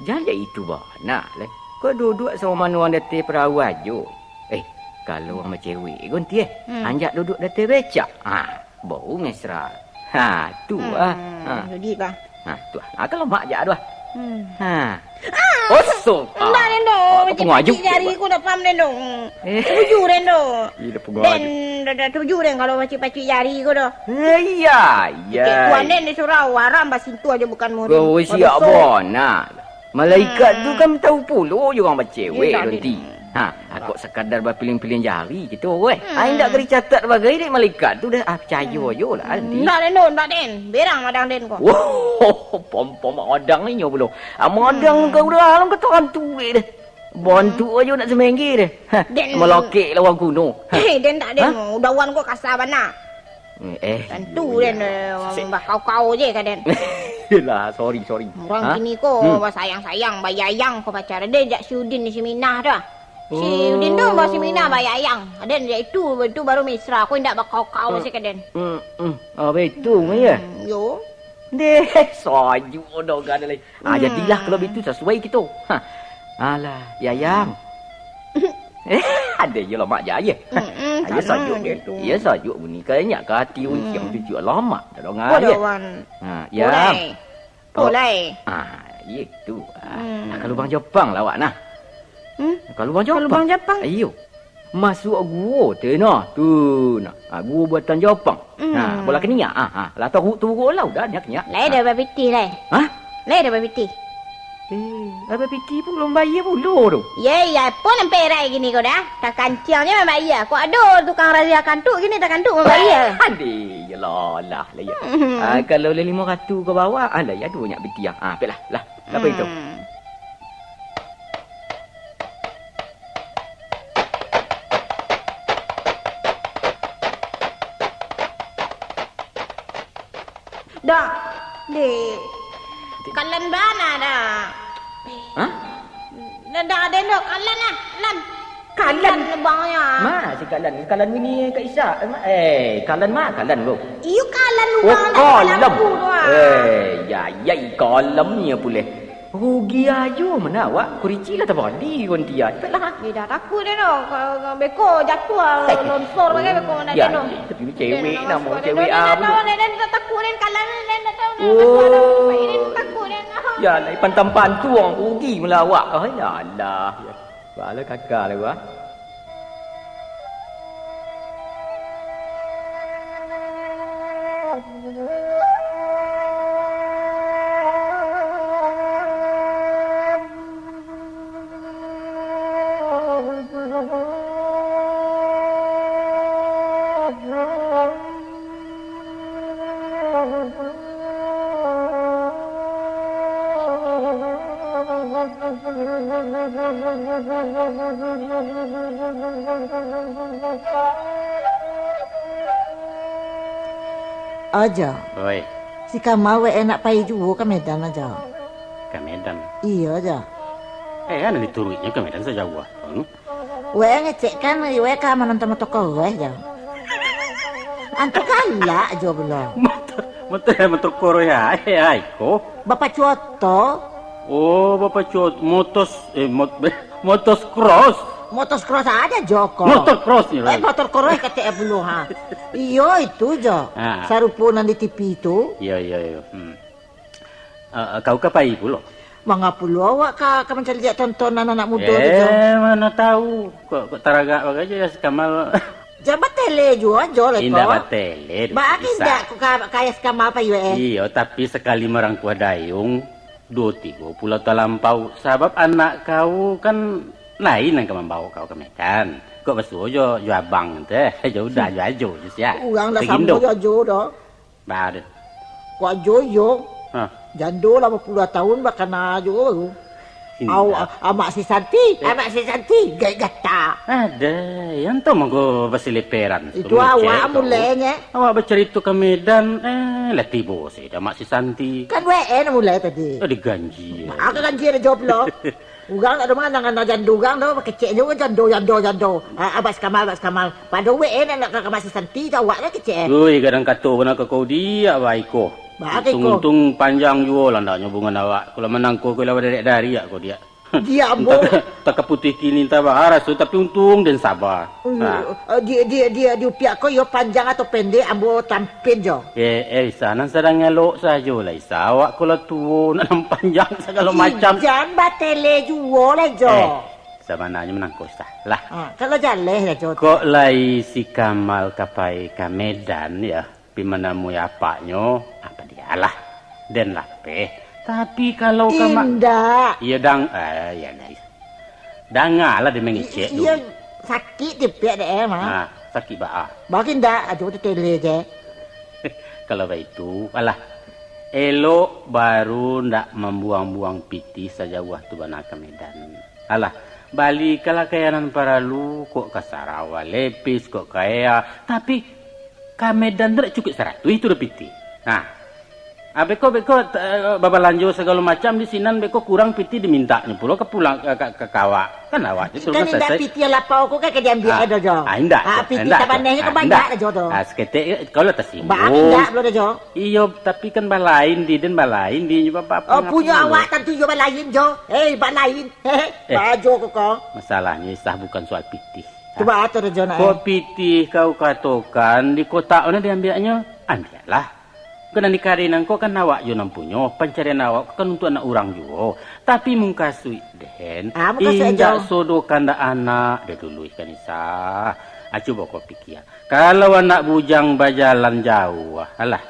jan dek itu bana lah. Kok duduak samo mano urang di ateh parahu ajo? Eh, kalau urang bacewek ko nanti, eh, Hmm. anjak duduak di ateh becak. Ha, baru mesra. Ha, tu ah. Hmm, Ha. jadi bah. Ha, tu ah. Ha, kalau mak jak tu ah. Hmm. Ha. Ah! Osok. Ndak, Den, doh. Ah, Cik pengajuk pacik jari tu, ko dah paham, Den, doh. Eh. Bujur, Den, doh. Ih, dah pengajuk. Den, dah, dah tuju, Den, kalau pacik-pacik jari ko doh. Eh, iya, iya. Cik tuan, Den, di surau, haram basintuah aja bukan muhrim. Kau siap Badoso. bona. Malaikat tu Hmm. kan tahu pulo jo urang bacewek Indak, nanti. Den. Ha, kok sakadar bapiliang-piliang jari gitu, weh. Hmm. Ai, indak ka dicatat bagai dek malaikat tu dah, ah, picayo Hmm. jo lah, nanti. Ndak, Den, doh, ndak, Den. Berang madang Den ko. Wah, pom-pom madang inyo pulo. Ah, madang Hmm. kau dah alam kata hantu dek deh. Bantuak ajo nak samengge deh. Ha, Den. Malakek lawan kuno. Ha. Eh, Den tak, Den. Ha? Udawan ko kasar bana. Eh, Tantu, iyo, Den, iyo. eh, Sik. bakau-kau je ka, Den. Yelah, sorry, sorry. Urang Ha? kini ko Hmm. basayang-sayang, bayayang ko pacar. Den jak si Udin di Saminah tu ah. Si Oh. Udin tu bawa Saminah bayayang. Den jak itu, itu baru mesra. Ko indak bakau-kau Hmm. se ka, Den. Hmm, hmm. Apa itu, Hmm, ya? yo. Deh, sajuk dah gak ada lai. Ah, Hmm. jadilah kalau bitu sasuai kito. Ha. Alah, Yayang. Eh, ada je lamak je, ayah. Mm-mm, Ayah sama sajuk je ni. tu. Iya sajuk bunyi kayaknya ka ati Hmm. unciang cucuk lamak dah dong Ko ayah. dah, Wan. Ha, Ko Yang. lai. Ko Oh. lai. Ah, itu. Ah, Hmm. ka lubang Jopang lah awak nah. Hmm? Ka lubang Ka Jopang. lubang Jopang. Iyo. Masuak guo tu nah, tu nah. Ha, guo buatan Jopang. Hmm. Ha, bola kaniak. Ha, ha. Lah tahu tu guo lah, udah nyak nyak. Lai dah bapitih lai. Hah? Lai dah bapitih. Eh, abah piti pun belum bayar pulo tu. Ye, ya pun sampai rai gini ko dah. Takanciang je mambayar. Kok ado tukang razia kantuk gini takantuk mambayar. Ade, yalah lah, lah ya. Hmm. Ah, kalau lah lima ratus ke bawah, ah, lah ya duo nyak piti ah. Ah, pek lah, lah. Apa itu? Hmm. Dah, deh. Kalan bana dah. Hah? Dah, dah, dah, dah, kalan lah, kalan. Kalan? Kalan lebangnya. Ma, si kalan, kalan ini Kak Isa. Eh, ma, eh, kalan ma, kalan tu. Iyo, kalan Oh, lubang dah, kalan kalam. Aku tu, ah. Eh, ya, ya, i kalamnya pulih. Rugi ajo mano awak, kuricik lah tabali kon tiya. Cepatlah. Eh, dah takut dia tu. Kalau, kalau beko jatuh, Hei. Lonsor bagai beko nak Ya, dia tu. ya, tapi cewek Dia nama nama cewek dah, ah, dah, betul. dah, dah, dah takut dia kalan dia, dah tahu, dah Oh. takut, dah takut, dia takut, dia nak. Ya, lah, pantang pantuang, rugi melo awak. Oh, ya Allah. Ya. Bala kakak lah gua. Aja. Oi. Si Kamal wak enak pai juo ka Medan aja. Ka Medan? Iyo aja. Eh, anu dituruiknyo ka Medan sajauah tu? Wak ngecek kan, wak ka manonton motokoroh jo. Antu galak jo pulo. Motor, motor, motokoroh ai, ai ko. Bapacu oto. Oh, bapacu ot-, motos, eh, mot-, motos cross. Motos cross aja jo ko. Motor cross ni Eh, lah. Motor cross katek pulo ha. Iyo itu jo. Ha. Sarupo nan di T V tu. Iyo, iyo, iyo. Hmm. Ah, kau ka pai pulo? Manga pulo awak ka, ka mancaliak tontonan anak mudo tu, jo? Eh, mano tahu. Kok, kok taragak bagai jo, ya, si Kamal. Jan batele juo, jo, le, Indak ko. batele, Baa Bisa. indak ko ka, ka, ya, si Kamal pai, weh? Iyo, tapi sakali marangkuah dayung, duo tigo pulau talampau. Sabab anak kau kan lain nan ka mambaok kau ka Medan. Kok basuo jo, jo abang teh, jo udah, Hmm. jo ajo, jo sia. Urang dah Bagindo. samo jo ajo dah. Baa deh. Kok ajo iyo? Hah. Jando lah bapuluah tahun bakana ajo baru. Indak. Au, a-, Amak si Santi, Eh. Amak si Santi, gaik gata. Ada, yang tu mangko basileperan. Itu Itu awak mangko. mulainya. Awak bacarito ka Medan, eh, lah tibo si Amak si Santi. Kan W N mulai tadi. Oh, diganji. Mak, aku ganji ada job lo. Urang tak ada manang anak jando urang tu, kecek je urang jando, jando, jando. Ah, Abah si Kamal, Abah si Kamal. Pado wek eh, nak ka kamar si Santi tu awak lah kecek eh. Ui, kadang kato bana ka kau diak, Abah Iko. Bah, Iko. Untung-untung panjang juo lah ndaknyo hubungan awak. Kalau manangko ko lah badarek-darek ko diak. Di ambo. Entah, entah ka putuih kini, entah baa raso, tapi untuang den saba. Nah. Eh, di, di, di, di upiak ko yo panjang atau pendek, ambo tampin jo. Eh, eh, Isa, nan sadang elok sajo lah, Isa. Awak ko lah tuo, nak nan panjang sagalo macam. Jan batele juo lah, Jo. Eh, sabananyo manangko, Isa. Lah. Ha, kalau jaleh lah, Jo. Kok lai si Kamal ka pai ka Medan, yo? Pi manamui apaknyo, apa dialah, den lapeh. Tapi kalau ka ma-, Indak. Iyo, dang-, eh, iyo, nah, iyo. Dangalah den mangecek tu. Iyo, sakik tipiak dek, eh, mah. Nah, sakik baa. Bagi ndak, ajo tu tele je. Kalau baitu, alah, elok baru ndak mambuang-buang pitih sajauah tu bana ka Medan. Alah, balikanlah kaya nan paralu, kok ka Sarawa Lepis, kok ka Ea, tapi ka Medan tu dak cukuik saratuih tu doh pitih. Nah, ah, beko, beko, t-, babalanjo sagalo macam di sinan, beko kurang pitih dimintaknyo pulo ka pulang ka, ka, ka, ka awak. Kan awak tu kan indak salasai. Pitih lapau ko kan ka diambiak doh, Jo. Ah, indak, ah, pitih indak, tabaneh ko ah, banyak indak. Doh, Jo, tu. Ah, saketek, kalau lah tasinggung. Baa indak pulo doh, Jo. Iyo, tapi kan balain di, den balain di, nyo bapa-, oh, punyo awak tantu iyo balain, Jo. Hei, balain. Hehe, eh, bajo ko, ko. Masalahnyo, Isah, bukan soal pitih. Cubo atur, Jo, nak, eh. Kok pitih kau katokan di kotak mana diambiaknyo? Ambiaklah. Kok nan di kari nan ko kan awak jo nan punyo, pancarian awak ko kan untuak anak urang juo. Tapi mukasuik den, ah, mukasuik indak jo. Sodo kandak anak, deh dulu ikan Isah. Ah, cubo kau pikia. Kalau anak bujang bajalan jauah, alah,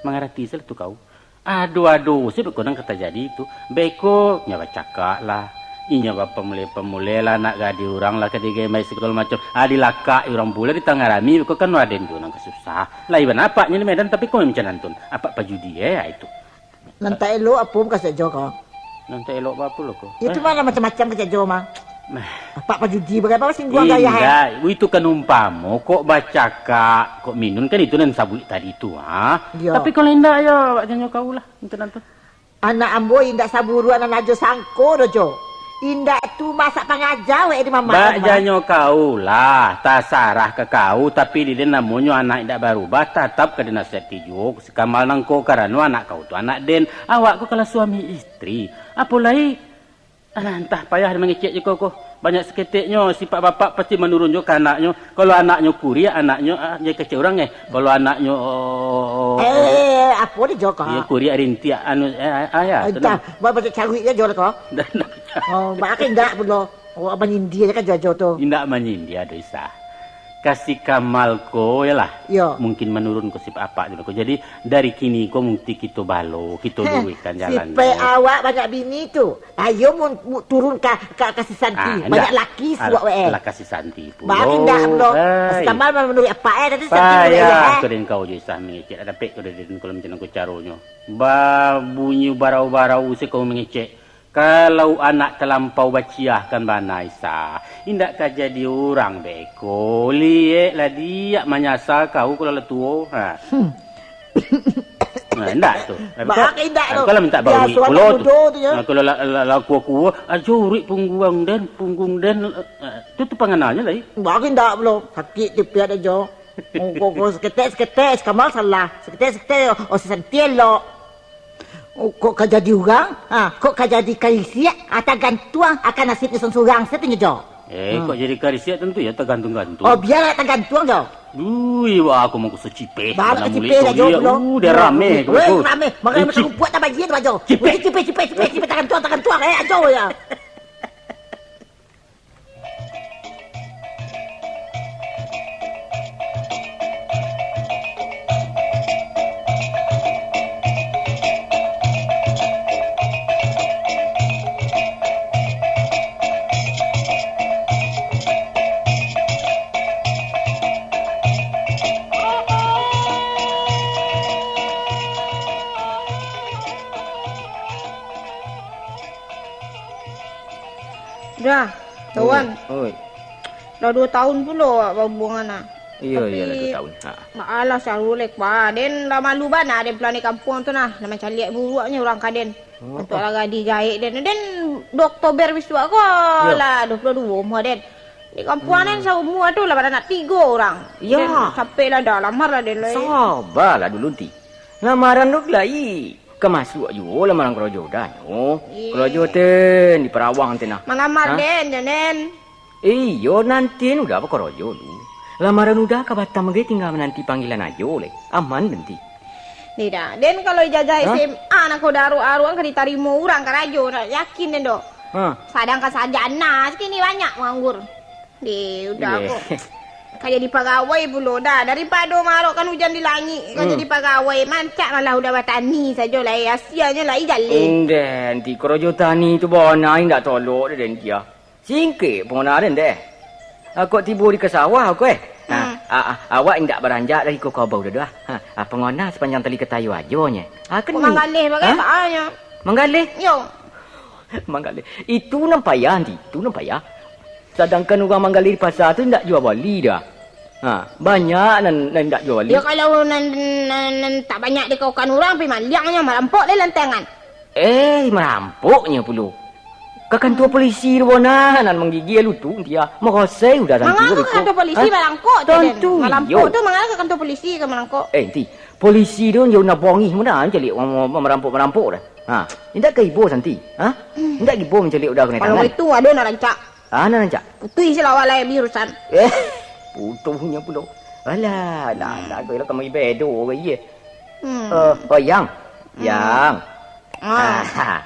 mangarati salah tu kau. Ado-ado se beko nan ka tajadi tu. Beko, inyo bacakak lah. Inyo bapamuleh-pamuleh lah, anak gadih urang lah ka digembai sagalo macam. Ah, dilakak urang pulo di tangah rami, beko kan aden tu nan ka susah. Lai bana apaknyo di Medan, tapi ko macam nan tu. Apak pajudi, eh, itu. Nan tak elok apo mukasuik jo ko? Nan tak elok apo lo ko? Itu mah macam-macam kecek jo mah. Mah. Apak pajudi, bagaimana singguang gaya, eh? Indak, itu kan umpamo, kok bacakak, kok minun kan itu nan sabuik tadi tu, ha? Iyo. Tapi kalau indak, yo, awak janyo kau lah, itu nan tu. Anak ambo indak saburuak nan ajo sangko doh, Jo. Indak tu masak pangaja wek di mamak. Bak janyo kau lah, tasarah ka kau, tapi di den namonyo anak indak barubah, tatap ka dinasihati juo si Kamal nangko, karano anak kau tu anak den, awak ko kalah suami istri. Apo lai, alah, antah payah mangecek jo kau ko. Banyak saketeknyo, sifat bapak pasti manurun jo ka anaknyo. Kalau anaknyo kuriak, anaknyo, ah, jadi kacau urang, eh. Kalau anaknyo, oh, eh, apo ni, Jo, ko? Iyo, kuriak rintiak, anu, eh, ah, ya, tu. Entah, buat macam caruik je, Jo, ko. Oh, bak indak pulo. Awak manyindia je kan, Jo, Jo, tu. Indak manyindia doh, Isah. Ka si Kamal ko, yalah. Iyo. Mungkin manurun ko sifat apak dulu ko. Jadi, dari kini ko mungkin kito balo, kito luruihkan jalannyo. Sifat awak banyak bini tu. Ayo mun, mu-, turun ka, ka, ka si Santi. Ah, banyak laki suak wek, eh. Lah ka si Santi pulo. Bak indak pulo. Hai. Si Kamal manuruik apak, eh, tadi Santi pulo, eh. Payah ko den kau jo Isah mangecek, dak dapek ko den kalau macam ko caronyo. Babunyi barau-barau se kau mangecek. Kalau anak talampau baciah kan bana Isah. Indak ka jadi urang beko. Liek lah diak manyasa kau kalau lah tuo. Ha. Hmm. Nah, indak tu. Tapi bak kau, indak tu. Kau lah minta baruik pulo tu. Biaso anak mudo tu, yo. Nah, kalau lah, lah, lah kuo-kuo, ajo uruik pungguang den, punggung den, eh, tu, tu pangananyo lai. Bak indak pulo. Sakik tipiak ajo. Oh, kok, kok, saketek, saketek, si Kamal salah. Saketek, saketek, oh, si Santi elok. Oh, kok ka jadi urang? Ha, kok ka jadi karisiak? Ha, tagantuang akan nasibnyo surang-surang sajo tu nyo, Jo. Eh, kok jadi karisiak tantu yo tagantuang-gantuang. Oh, bialah tagantuang, Jo. Ui, wah, aku mangko sacipeh. Baa nak sacipeh, Jo, pulo. Uh, dia rame, weh, rame. Makan rumpuak tak bajia tu, Jo. Cipeh. Cipeh, cipeh, cipeh, cipeh, tagantuang, tagantuang, eh, ajo ya. Dah, kawan. Oi, oi. Lah duo taun pulo awak bahubuangan, ah. Iyo, iyo, lah duo taun. Ha. Tapi, baa lah si Arulek, bah. Den lah malu bana, den pulang di kampuang tu nah. Lah mancaliak buruaknyo urang ka den. Oh, untuak lah gadih gaek den. Den duo Oktober bisuak ko lah duo puluah duo umua den. Di kampuang den saumua tu lah baranak tigo urang. Iyo. Den sampai lah dah lamar lah den lai. Sabalah dulu, Nti. Lamaran tu lai. Ka masuak juo lamaran korojo Uda nyo. Ih. Korojo ten di Parawang ten nah. Malamar den, jo den. Iyo, nanti Uda bakorojo lu. Lamaran Uda ka Batam bagai, tingga mananti panggilan ajo lai. Aman nanti. Ni dah, den kalau ijazah Hah? S M A nak ko daruak-aruak ka ditarimo urang karajo, nak yakin den doh. Hah? Sadangkan sarjana sakini banyak manganggur. Deh, Uda Yeh. ko. Ka jadi pagawai pulo dah. Daripado maarokkan ujan di langik, ka Hmm. jadi pagawai. Mancak malah Uda batani sajo lai. Asianyo lai jaleh. Ndeh, nanti korojo tani tu bana indak tolok deh, den kia. Singkek pun den deh. Akok tibo di ka sawah ko, eh. Nah, Hmm. a, a, awak indak baranjak dari ko kabau dah, dah. Ha, a, pangona sapanjang tali katayo ajo nye. Ha, Kok keni. manggaleh bagai Hah? saanyo. Manggaleh? Yo. Manggaleh. Itu nan payah, nanti. Itu nan payah. Sadangkan urang manggaleh di pasa tu indak jua bali dah. Ha, banyak nan, nan indak jua bali. Yo, kalau nan, nan, nan tak banyak dikawakan urang, pai maliang nyo, marampok deh lantangan. Eh, marampoknyo pulo. Ka kantua polisi tu bona, nan manggigia lu tu, dia. Marasai Uda santi Mangapa ko ka beko. kantua polisi Hah? marangkok tu, Den? Tantu Marampok iyo. tu, mangapa ka kantua polisi ka marangkok? Eh, nanti. Polisi tu nyo nak bongih muna mancaliak marampok-marampok dah. Ha, indak ka ibo santi. Ha? Hmm. Indak ibo mancaliak Uda kanai Kalau tangan. itu, ado nak rancak. Ah, nak rancak? Putuih se lah awak lai bi urusan. Eh, putuihnyo pulo. Alah, alah, Hmm. alah, kau lah kamu ibedo ke, iya? Hmm. Eh, oh, Yang. Hmm. Yang. Ah. Ah,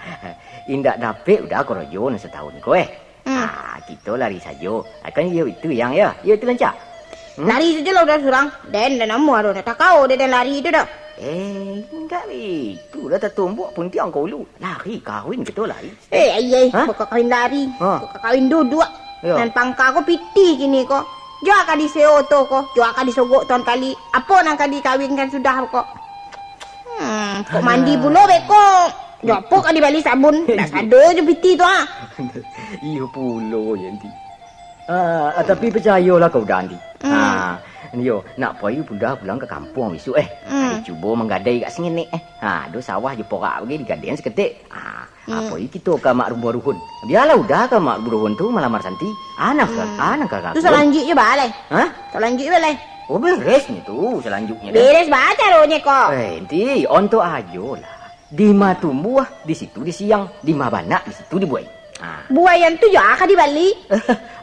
indak dapek Uda korojo nan satahun ko, eh. Hmm. Ah, kito lari sajo. Ah, kan iyo itu, Yang, ya? Iyo itu rancak. Hmm? Lari sajo lah Uda surang. Den, den amuah doh, nak takao dek den lari tu doh. Eh, indak itu lah tatumbuk puntiang ko ulu. Lari, kawin kito lari. Eh, ai, ai, Hah? Baka kawin lari. Ha. Baka kawin duduak. Yo. Nan pangka ko pitih kini ko. Jua ka diseo oto ko, jua ka disogok tuan kali. Apo nan ka dikawinkan sudah ko? Hmm, kok mandi Alah. pulo beko. Jo apo ka dibali sabun? Dak sado jo pitih tu, ah. Iyo pulo, Yanti. Ah, ah, tapi picayolah kau, Dandi. Hmm. Ah, iyo, nak pai Uda pulang ka kampuang bisuak, eh. Hmm. Ado cubo manggadai agak sangenek, eh. Ha, ado sawah jo porak bagai digadaian saketek. Ah, Hmm. apo kito ka Mak Rumbuah Ruhun? Bialah Uda ka Mak Rumbuah Ruhun tu malamar Santi. Anak ka, Hmm. anak ka Tu aku. salanjuiknyo baa lai? Hah? Salanjuiknyo baa lai? Oh, beresnyo tu salanjuiknyo deh. Beres baa caronyo ko? Eh, enti ontok ajo lah. Di ma tumbuah, di situ disiang. Di ma banak, di situ dibuai. Ha. Buaian tu yo ka dibali?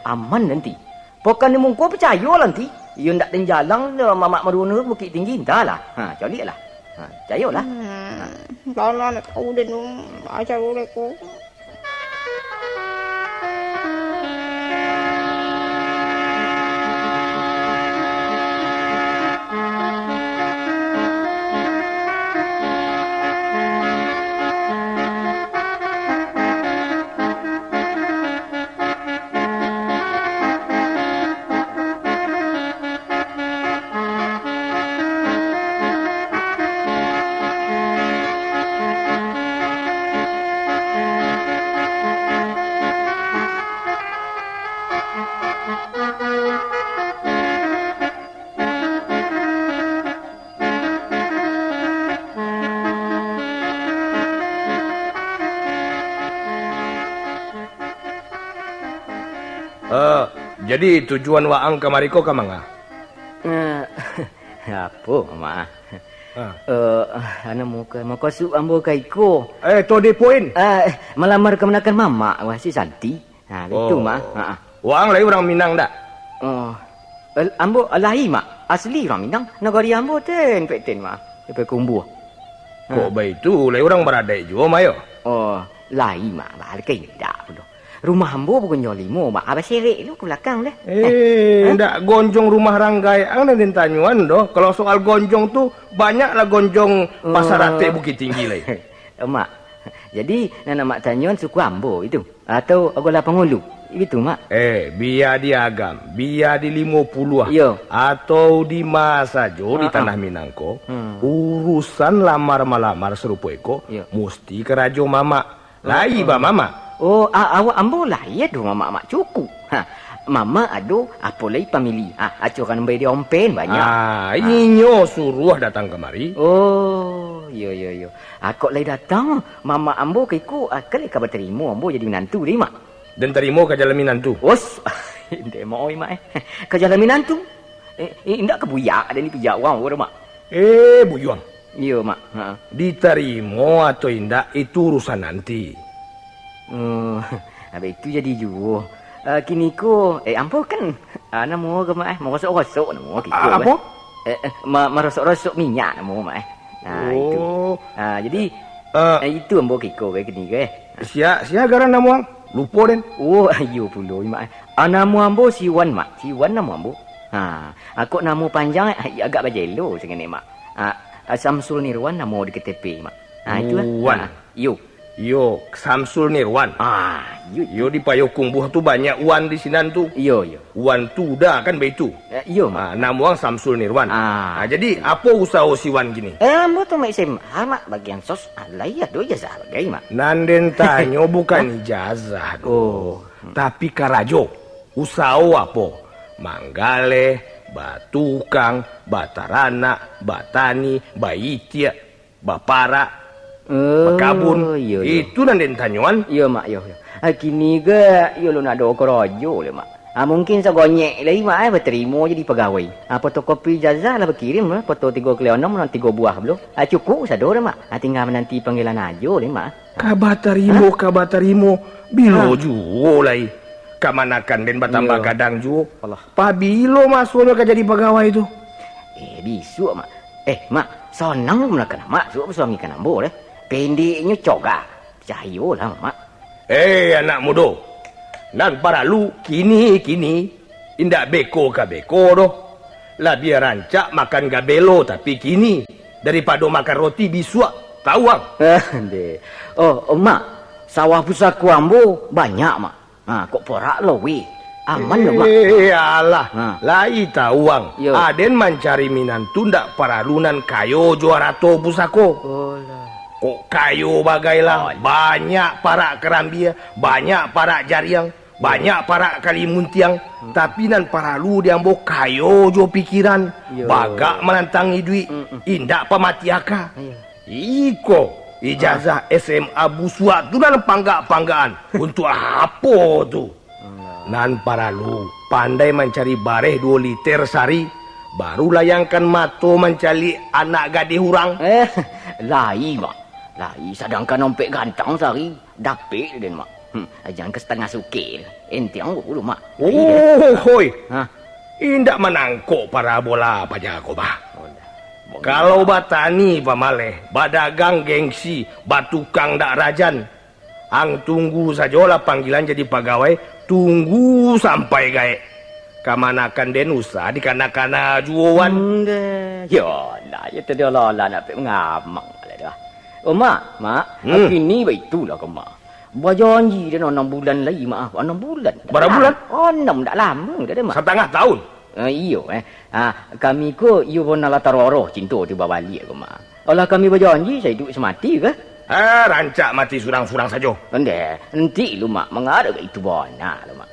Aman nanti. Pokan di mungko picayolah nanti. Iyo ndak den jalang, mamak maruno Bukik Tinggi, entahlah. Ha, caliaklah. Ha, picayolah. Hmm, dah lah, nak tahu deh, Nung. Baca dulu ko. Eh, jadi tujuan waang kamari ko ka manga? Eh, apo, Mak? Ah. Eh, anu, muka, mukasuik ambo ka iko. Eh, to the point. Eh, malamar kamanakan mamak, wah, si Santi. Ha, itu, Oh. Mak. Ha, ha. Waang lai urang Minang dak? Oh. El-, ambo lai, Mak. Asli urang Minang. Nagari ambo ten, pek ten, Mak. Depe kumbuah. Ha. Kok baitu, lai urang baradaik juo, Mak, yo? Oh, lai, Mak. Baliak indak pulo. Rumah ambo bukan jo limo, Mak. Abah serek tu ke belakang dah. Eh, Eh, ha? Ndak gonjong rumah ranggai ang nan den tanyoan doh. Kalau soal gonjong tu, banyaklah gonjong Pasar Oh. Atek Bukik Tinggi lai. Mak, jadi nan amak tanyoan suku ambo itu? Atau Agolah Pangulu? Itu, Mak. Eh, bia di Agam, bia di Limo Puluah, Iyo. atau di ma sajo di Ah, ah. tanah Minang ko, Hmm. urusan lamar-malamar sarupo iko, Iyo. musti karajo mamak. Lai Oh, oh. ba mamak. Oh, a-, awak ambo lai ado mamak-mamak cukuik. Ha, mamak ado, apo lai pamili. Ha, acokan ambo di ompen banyak. Ah, Ha. inyo suruah datang kamari. Oh, iyo, iyo, iyo. Ah, kok lai datang, mamak ambo ka iko, ah, kan lai ka batarimo ambo jadi minantu deh, Mak. Den tarimo ka jalan minantu? Os, indak, Mak, oi, Mak, eh. Ka jalan minantu. Eh, eh, indak ka buyak, ado ni pijak urang, Mak. Eh, buyuang. Iyo, Mak. Ha. Ditarimo atau indak, itu urusan nanti. Oh, abih itu jadi juo. Eh, kiniko, eh, ambo kan, ah, namo ko, Mak, eh, marosok-rosok namo kiko, Ah, eh. apo? Eh, eh, ma-, marosok-rosok minyak namo, Mak, eh. Ah, itu. Oh. Ah, jadi, Eh. eh, itu ambo kiko, eh, kiniko, eh. Sia, sia garan namo ang? Lupo den. Oh, iyo pulo, Mak, eh. Ah, namo ambo Siwan, Mak. Siwan namo ambo. Ha, ah, kok namo panjang, eh, agak bajelo sangaik, Mak. Ah, ah, Samsul Nirwan namo di K T P, Mak. Ah, itulah. Wan. Ah, iyo. Iyo, Samsul Nirwan. Ah, iyo, iyo. Iyo, di Payokumbuah tu banyak Wan di sinan tu. Iyo, iyo. Wan Tuda kan baitu. Eh, iyo, Mak. Ah, namo ang Samsul Nirwan. Ah. Ah, jadi, apo usaho si Wan kini? Eh, ambo tu, Mak, S M A, Mak, bagian sos, ah, lai ado ijazah bagai, Mak. Nan den tanyo bukan Hah? ijazah doh, Oh. tapi karajo. Usaho apo? Manggaleh, batukang, bataranak, batani, baitiak, baparak, Oh, bakabun. Iyo, iyo. Itu nan den tanyoan. Iyo, Mak, iyo, iyo. Ah, kini ko, iyo lo nak ado karajo lai, Mak. Ah, mungkin sagonyek lai, Mak, eh, batarimo jadi pagawai. Ah, fotokopi ijazah lah bakirim, eh, foto tigo kali onom, nan tigo buah pulo. Ah, cukuik sado dah, Mak. Ah, tingga mananti panggilan ajo lai, Mak. Ka batarimo, Hah? ka batarimo. Bilo Hah? juo lai. Kamanakan den batambah Iyo. gadang juo. Alah. Pabilo masonyo ka jadi pagawai tu? Eh, bisuak, Mak. Eh, Mak, sanang kamanakan Mak, suok basuamikan ambo deh. Pendeknyo coga. Picayolah, Mak. Eh, anak mudo. Nan paralu kini-kini indak beko ka beko doh. Labiah rancak makan gabelo tapi kini, daripado makan roti bisuak. Tahu, ang? Deh. Oh, oh, Mak, sawah pusako ambo banyak, Mak. Ha, kok porak lo, weh. Aman lo, Mak. Eh, alah. Ha. Lai tahu, ang. Yo. Aden mancari minantu ndak paralu nan kayo jo arato pusako. Olah. Kok kayo bagai lah, Alah. banyak parak karambia, banyak parak jariang, banyak parak kalimuntiang, Hmm. tapi nan paralu di ambo kayo jo pikiran, Yo. bagak manantang iduik, Mm-mm. indak pamati aka. Iyo. Iko, ijazah Ah. S M A busuak tu nan panggak-panggakan. Untuak apo tu? Alah. Nan paralu, pandai mancari bareh duo liter sari, baru layangkan mato mancaliak anak gadih urang. Eh, lai, Mak. Lai, sadangkan ompek gantang sari. Dapek den, Mak. Hmm, jan ka satangah sukek. Entiang dulu, Mak. Oh, hoi. Hah? Indak manangkok parabola paja ko, bah. Oh, dah. Kalau batani pamaleh, badagang gengsi, batukang dak rajan. Ang tunggu sajolah panggilan jadi pagawai, tunggu sampai gaek. Kamanakan den usah dikana-kana juo, wan. Hmm, deh. Yo, lah, yo tadi olah-olah nak pek mangamang lah dah. Oh, Mak, Mak, Hmm. kini baitulah ko, Mak. Bajanji den anam bulan lai, Mak. Anam bulan. Bara bulan? Anam, dak lamo dah, Mak. Satangah taun? Ah, iyo, eh. Ah, kami ko iyo pun alah taroroh cinto tibo baliak ko, Mak. Alah kami bajanji saiduik samati kah? Ah, rancak mati surang-surang sajo. Ndeh, enti lu, Mak, mangarap ka itu bana lu, Mak.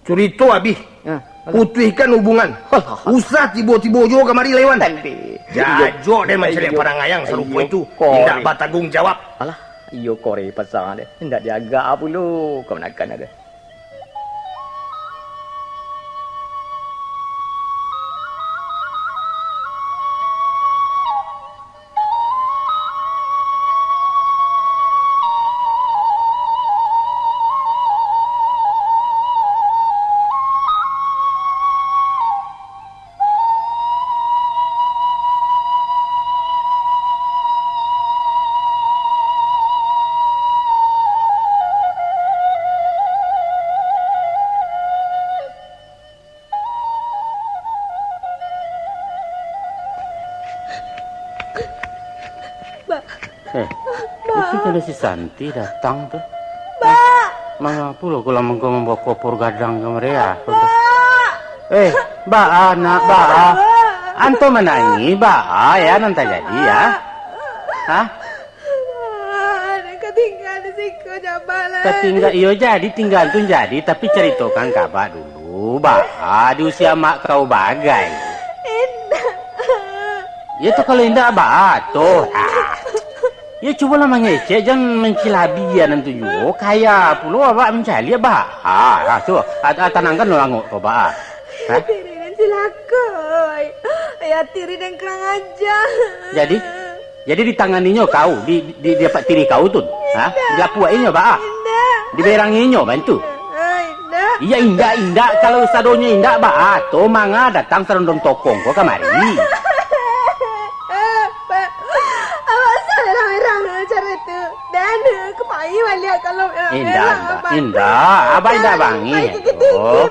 Curito abih. Ah, alah. Putuihkan hubungan. Alah. Usah tibo-tibo jo kamari lai, wan. Ndeh. Jajo den mancaliak Iyo. parangayang sarupo Iyo, itu. kore. Indak batangguang jawab. Alah, iyo kore pasang deh. Indak diagak pulo kamanakan deh. Ba. Eh, Ba. itu kan si Santi datang tu. Ba. Mangapo lo kau lamang kau mambawa kopor gadang ka maria? Ba. Eh, baa, nak, baa. Anto manangih, baa, ya, nan tajadi, ya? Hah? Ba, nak ka tingga di siko, Jabal, eh. Ka tingga, iyo, jadi, tingga tu jadi, tapi caritokan ka abak dulu. Lu, baa di usia mak kau bagai. Indak. Ya tu kalau indak baa tu. Ha. Ya cubolah mangecek, jan mancilabi nan tu juo. Kaya pulo awak mancaliak baa. Ha, tu. Ah, ah, tanangkan lo angok kau baa. Ha? Diri den Cilako, ai. Ai, ati ri den kurang aja. Jadi? Jadi ditanganinyo kau, di, di, di apak tiri kau tu? Ha? Indak. Dilapuak inyo, baa? Indak. Diberangi inyo, bantu? Ah, indak. Iya, indak, indak. Kalau sadonyo indak, baa? To manga datang sarondong tokong ko kamari. Pak, awak salah orang cara tu. Dan, kemari baliak kalau Indak, indak, indak. Abah indak bangih, aduh.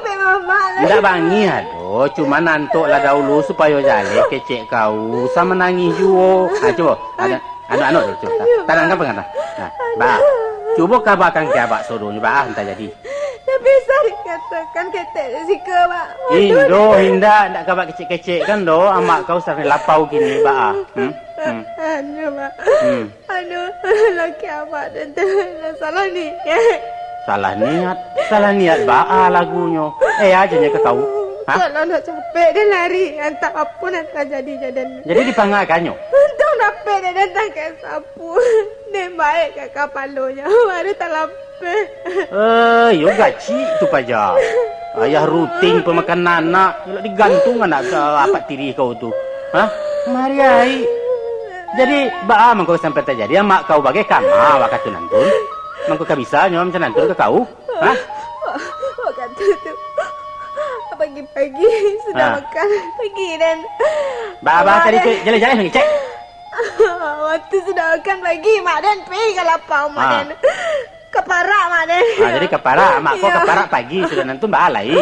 Indak bangih, aduh. Cuma nantok lah dahulu supayo jaleh kecek kau. Sa manangih juo. Ha, cubo. Anu, anu, anu, cubo. Tanangkan pangan. Nah, bah. Cubo kabakan ka abak sodonyo, bah, antah jadi. Tapi sa dikatakan ketek di siko, Pak. Indo, indak, indak kabak kecek-kecek kan do. Amak kau sampai lapau kini, bah. Hmm? Hmm. Anu, Pak. Hmm. Anu, laki abak den tu lah salah niat. Salah niat? Salah niat baa lagunyo? Eh, aja nyo ka kau. Ha? Kalau nak capek den lari, antah apo nan tajadi jo den. Jadi dipangakannyo? Untuang dapek den datang ka sapu. Den baek ka kapalonyo, baru talapeh. Eh, iyo gacik tu paja. Ayah ruting pamakan anak, elok digantung anak ka apak tiri kau tu. Hah? Mariai. Jadi, baa mangko sampai tajadi amak kau bagai kama wakatu nantun? Mangko ka bisa nyo macam nantun ka kau? Hah? Wakatu tu, pagi-pagi sudah makan, pagi den. Baa, baa tadi tu, jaleh-jaleh lagi, cek. Wakatu sudah makan pagi, mak den pai ka lapau, mak den. Ka parak, mak den. Ah, jadi ka parak, mak kau ka parak pagi, sudah nantun baa lai.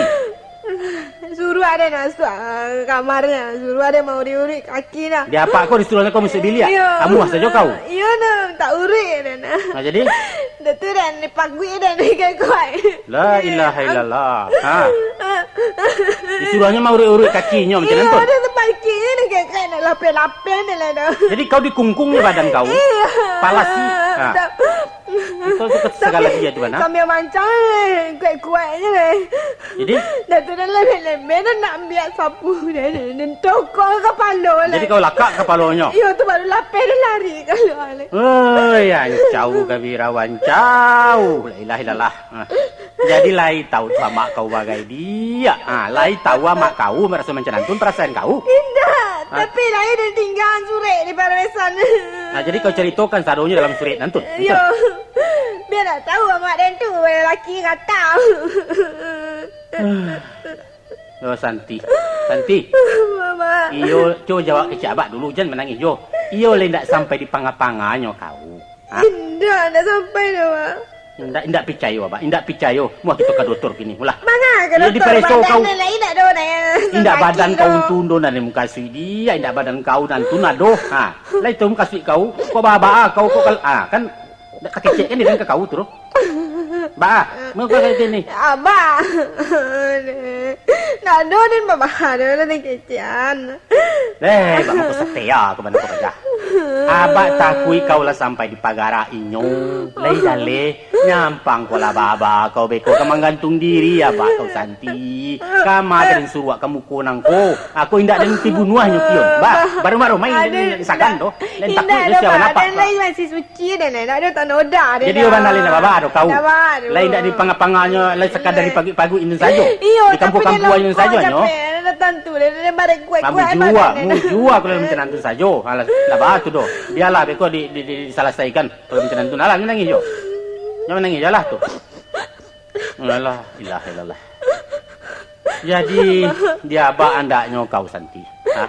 Suruah den masuak, ah, kamarnyo. Suruah den mauruik-uruik kaki nah. Di apak kau disuruah kau masuak biliak? Iyo. Amuah sajo kau. Iyo nah, tak uruik den. Nah, jadi? Dah tu den dipaguik den, kuat. La ilaha illallah. Ha. Disuruahnyo mauruik-uruik kakinyo macam tu? Iyo, dah tu kakinyo dah kekek, dah lapeh-lapeh ni lah dah. Jadi kau dikungkung ni badan kau? Iyo. Palasi. Ha. Kau suka segala dia tu, Bana? Sambil mancang, eh, kuat-kuatnyo, eh. Jadi? Dah tu dah lembek-lembek, dah nak ambiak sapu, dah, dah, dah tokok kapalo lah. Jadi kau lakak kapalonyo? Iyo, tu baru lapeh, dah lari kaluar lah. Oi, ancau kabirawan, ancau. La ilaha illallah. Ha. Jadi lai tahu tu amak kau bagai dia. Ha, lai tahu amak kau maraso macam nantun parasaan kau? Indak, ha, tapi lai den tinggaan surek di paresan. Ha, jadi kau caritokan sadonyo dalam surek nantun? Iyo. Bia nak tahu amak den tu laki rata. Oh, Santi. Santi. Mama. Iyo, cubo jawab kecek abak dulu, jan manangih jo. Iyo lai ndak sampai dipanga-panganyo kau. Ha? Indak, indak sampai doh, Mak. Indak, indak picayo, Abak. Indak picayo. Muah kito ka dotor kini. Ulah. Manga ka dotor, dipareso kau. Badan lai indak doh, indak badan kau tu doh, nan mukasuik dia, indak badan kau nan tu nah doh. Ha. Lai tu mukasuik kau. Kok baa-baa kau kok kal-, ah, kan indak takecek kan dia ka kau tu doh. Baa, mukasuik kini. Abak. Ndak doh, den baa-baa doh, den kecekan. Eh, bang, aku setia ka bana kau paja. Abak takuik kau lah sampai dipagarak inyo. Lai jaleh, nyampang kau lah baa-baa kau beko ka manggantung diri, abak kau Santi. Kama ka den suruak ka muko nangko. Aku indak den ti bunuahnyo kion. Bah, baru-baru main den indak disakan doh. Den takuik doh sia banapak. Aden lai masih suci, den indak ado tanoda den. Jadi urang lain baa-baa doh kau. Lai indak dipanga-panganyo, lai sakadar dipaguik-paguik inyo sajo. Iyo, dikampuang-kampuang inyo sajo nyo. Tantu, den, den barek kuat-kuat. Mujua, mujua kalau macam nantun sajo. Alah, lah baa tu doh. Bialah beko di, di, di, disalasaikan kalau macam nantun. Alah, manangih jo. Jan manangih jo lah tu. Alah, ilaha illallah. Jadi, di abak andaknyo kau Santi. Ha?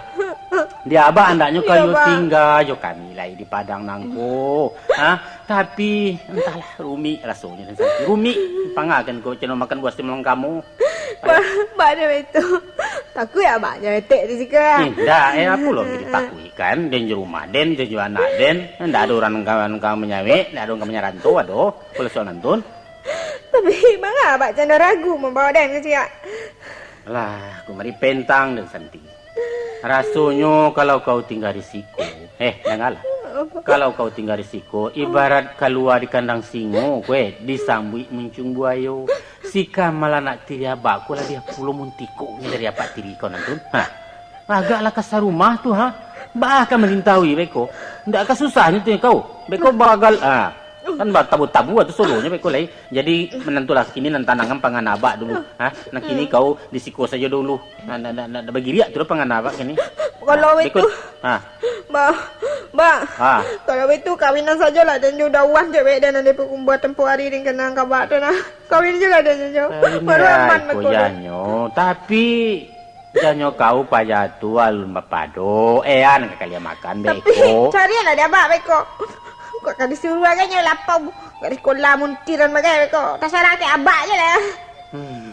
Di abak andaknyo kau yo tingga jo kami lai di Padang nangko. Ha? Tapi, entahlah, rumik rasonyo, Santi. Rumik. Pangakan kau ceno makan buah simalang kamu. Ba-, baa nyo itu? Takuik abak nyo etek di siko, ah. Indak, eh, apo lo ditakuikan? Den jo rumah den, den jo anak den. Ndak ado urang ka, ka manyawek, ndak ado urang ka manyaranto, ado. Kalau soal nantun. Tapi, manga abak cando ragu mambawa den ka siak? Alah, kumari pentang den Santi. Rasonyo kalau kau tingga di siko, eh, dangalah. Apo? Kalau kau tingga di siko, ibarat kalua di kandang singo, kue, disambuik muncung buayo. Sika malanak tiri abak ko labiah pulo muntikoknyo dari apak tiri kau nantun. Ha. Agaklah ka sarumah tu, ha. Baa ka manintaui beko. Ndak ka susahnyo tu kau. Beko bagal, ha. Kan batabu-tabu tu solohnyo beko lai. Jadi, manantulah kini nan tanangan pangan abak dulu. Ha? Nan kini kau di siko sajo dulu. Nah, nah, nah, nah, bagiriak tu lah pangan abak kini. Kalau Ha, beko. Itu, Ha. Ba, Ba, Ha. Kalau baitu, kawinan sajolah den jo Dawan cewek den nan di Pakumbuah tempo ari den kanai kabak tu nah. Kawin juo lah den jo. Kawin Baru lah aman iko beko. Janyo. Tapi, janyo kau paja tu alun bapado. Eh, an ka kalian makan Tapi, beko. Carilah dek abak beko. Kok ka disuruah agaknyo lapau. Kok di sekolah muntiran bagai beko. Tasarah ke abak je lah. Hmm.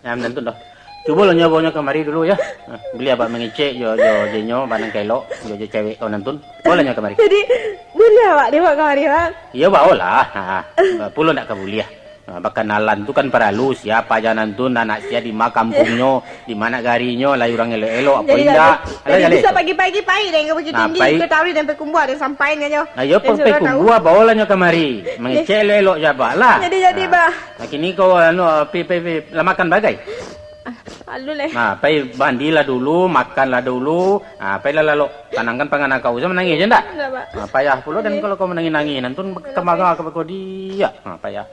Nah, manantun doh. Cubo lo nyo baonyo kamari dulu, yo. Nah, buliah abak mangecek jo, jo, jo nyo, abak nan ka elok, jo, jo cewek kau nantun. Baolah nyo kamari. Jadi, buliah abak dibaok kamari, Bang? Iyo, baolah. Ha, ha. Pulo ndak ka buliah. Ha, bakanalan tu kan paralu, sia paja nantun, anak sia di ma kampuangnyo, di ma nagarinyo, lai urang elok-elok, apo Jadi, indak. Alah, jadi jaleh bisa tu. Pagi-pagi pai deh, ka Bukittinggi, Nah, pai. Ka Tawi, sampai Kumbuah, deh, sampaian nyo. Nah, iyo, Deh, pai, suruah pai tahu. Kumbuah, baolah nyo kamari. Mangecek elok-elok jo abak lah. Jadi, jadi, Nah. Bah. Nah, kini kau, anu, pi, pi, pi, lah makan bagai? Ah, alun, leh. Nah, pai mandilah dulu, makanlah dulu. Nah, pailah lalok. Tanangkan pangan kau, usah manangih je ndak? Ndak, Pak. Nah, payah pulo dan Oke. Kalau kau manangih-nangih, nantun Oke, kamara Pak. Ka bakodiak. Nah, payah.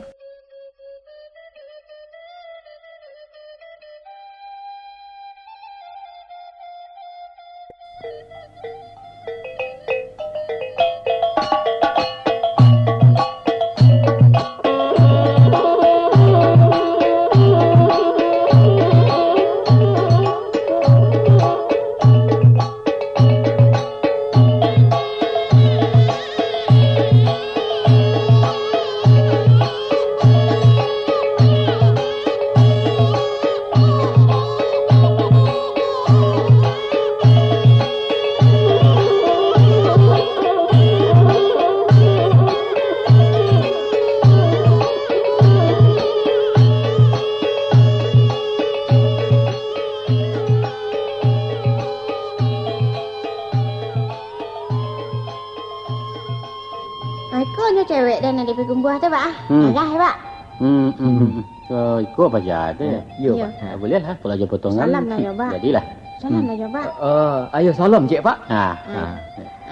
Ah, iko nyo cewek den nan di Pakumbuah tu, Pak, ah. Hmm. Marah, Pak. Hmm, hmm, hmm. Hmm. Oh, iko paja tu. Eh, iyo, Iyo. Pak. Ah, buliah lah, kalau aja potongan. Salam lah, yo, Pak. Jadilah. Salam Hmm. lah, yo, Pak. Eh, ayo salam, cek, Pak. Ah. Ah. Ah.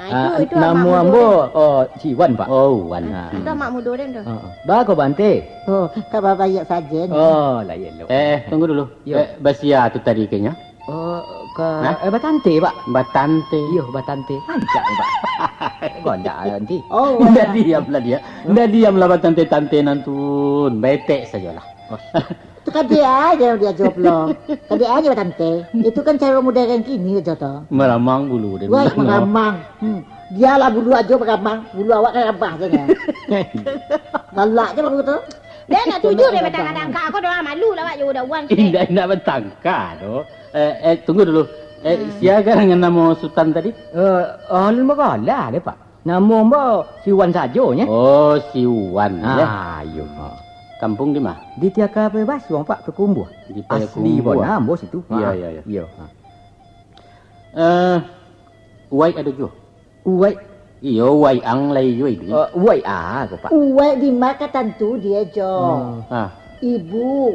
Ah, itu, itu namo amak mudo ambo, tu. Oh, si Wan, Pak. Oh, Wan. Ah. Itu amak mudo den tu. Ah, ah. Ba ko, Bante? Oh, kaba baiak sajo ni. Oh, lah, iyo, elok. Eh, tunggu dulu. Yo. Eh, basia tu tadi kayaknya. Oh, ka, Hah? Eh, batante, Pak. Batante. Iyo, batante. Rancak ni, Pak. Gondak lah nanti. Oh, Ndak iya. Diam lah dia. Ndak diam lah batante-tante nantun. Betek sajolah. Oh. Tu kan dia aja dia jawab lo. Kan dia aja batante. Itu kan cara modern kini aja tu. Maramang bulu dia. Wah, maramang. Hmm. Dialah bulu aja maramang. Bulu awak kan rabah saja. Galak je baru tu. Dah nak tujuh dia batangka-tangka. Aku dah malu lah awak jauh dawan. Indak, indak batangka tu. Eh, eh, tunggu dulu. Eh, Hmm. Sia garangan namo Sutan tadi? Eh, alun bakalah deh, Pak. Namo ambo si Wan sajo, nyo. Oh, si Wan, Ah, ya. Iyo, Pak. Kampung di ma? Di Tiaka Bebas, Wang, Pak, Payakumbuah. Di Asli Payakumbuah. Bona ambo situ. Iya, Ah, iya, iya. Iyo. Ah. Eh, Uwai ado juo? Uwai. Iyo, Uwai ang lai juo itu. Eh, Uwai a ko, Pak? Uwai di ma ka tantu dia jo. Hmm. Ah. Ibu,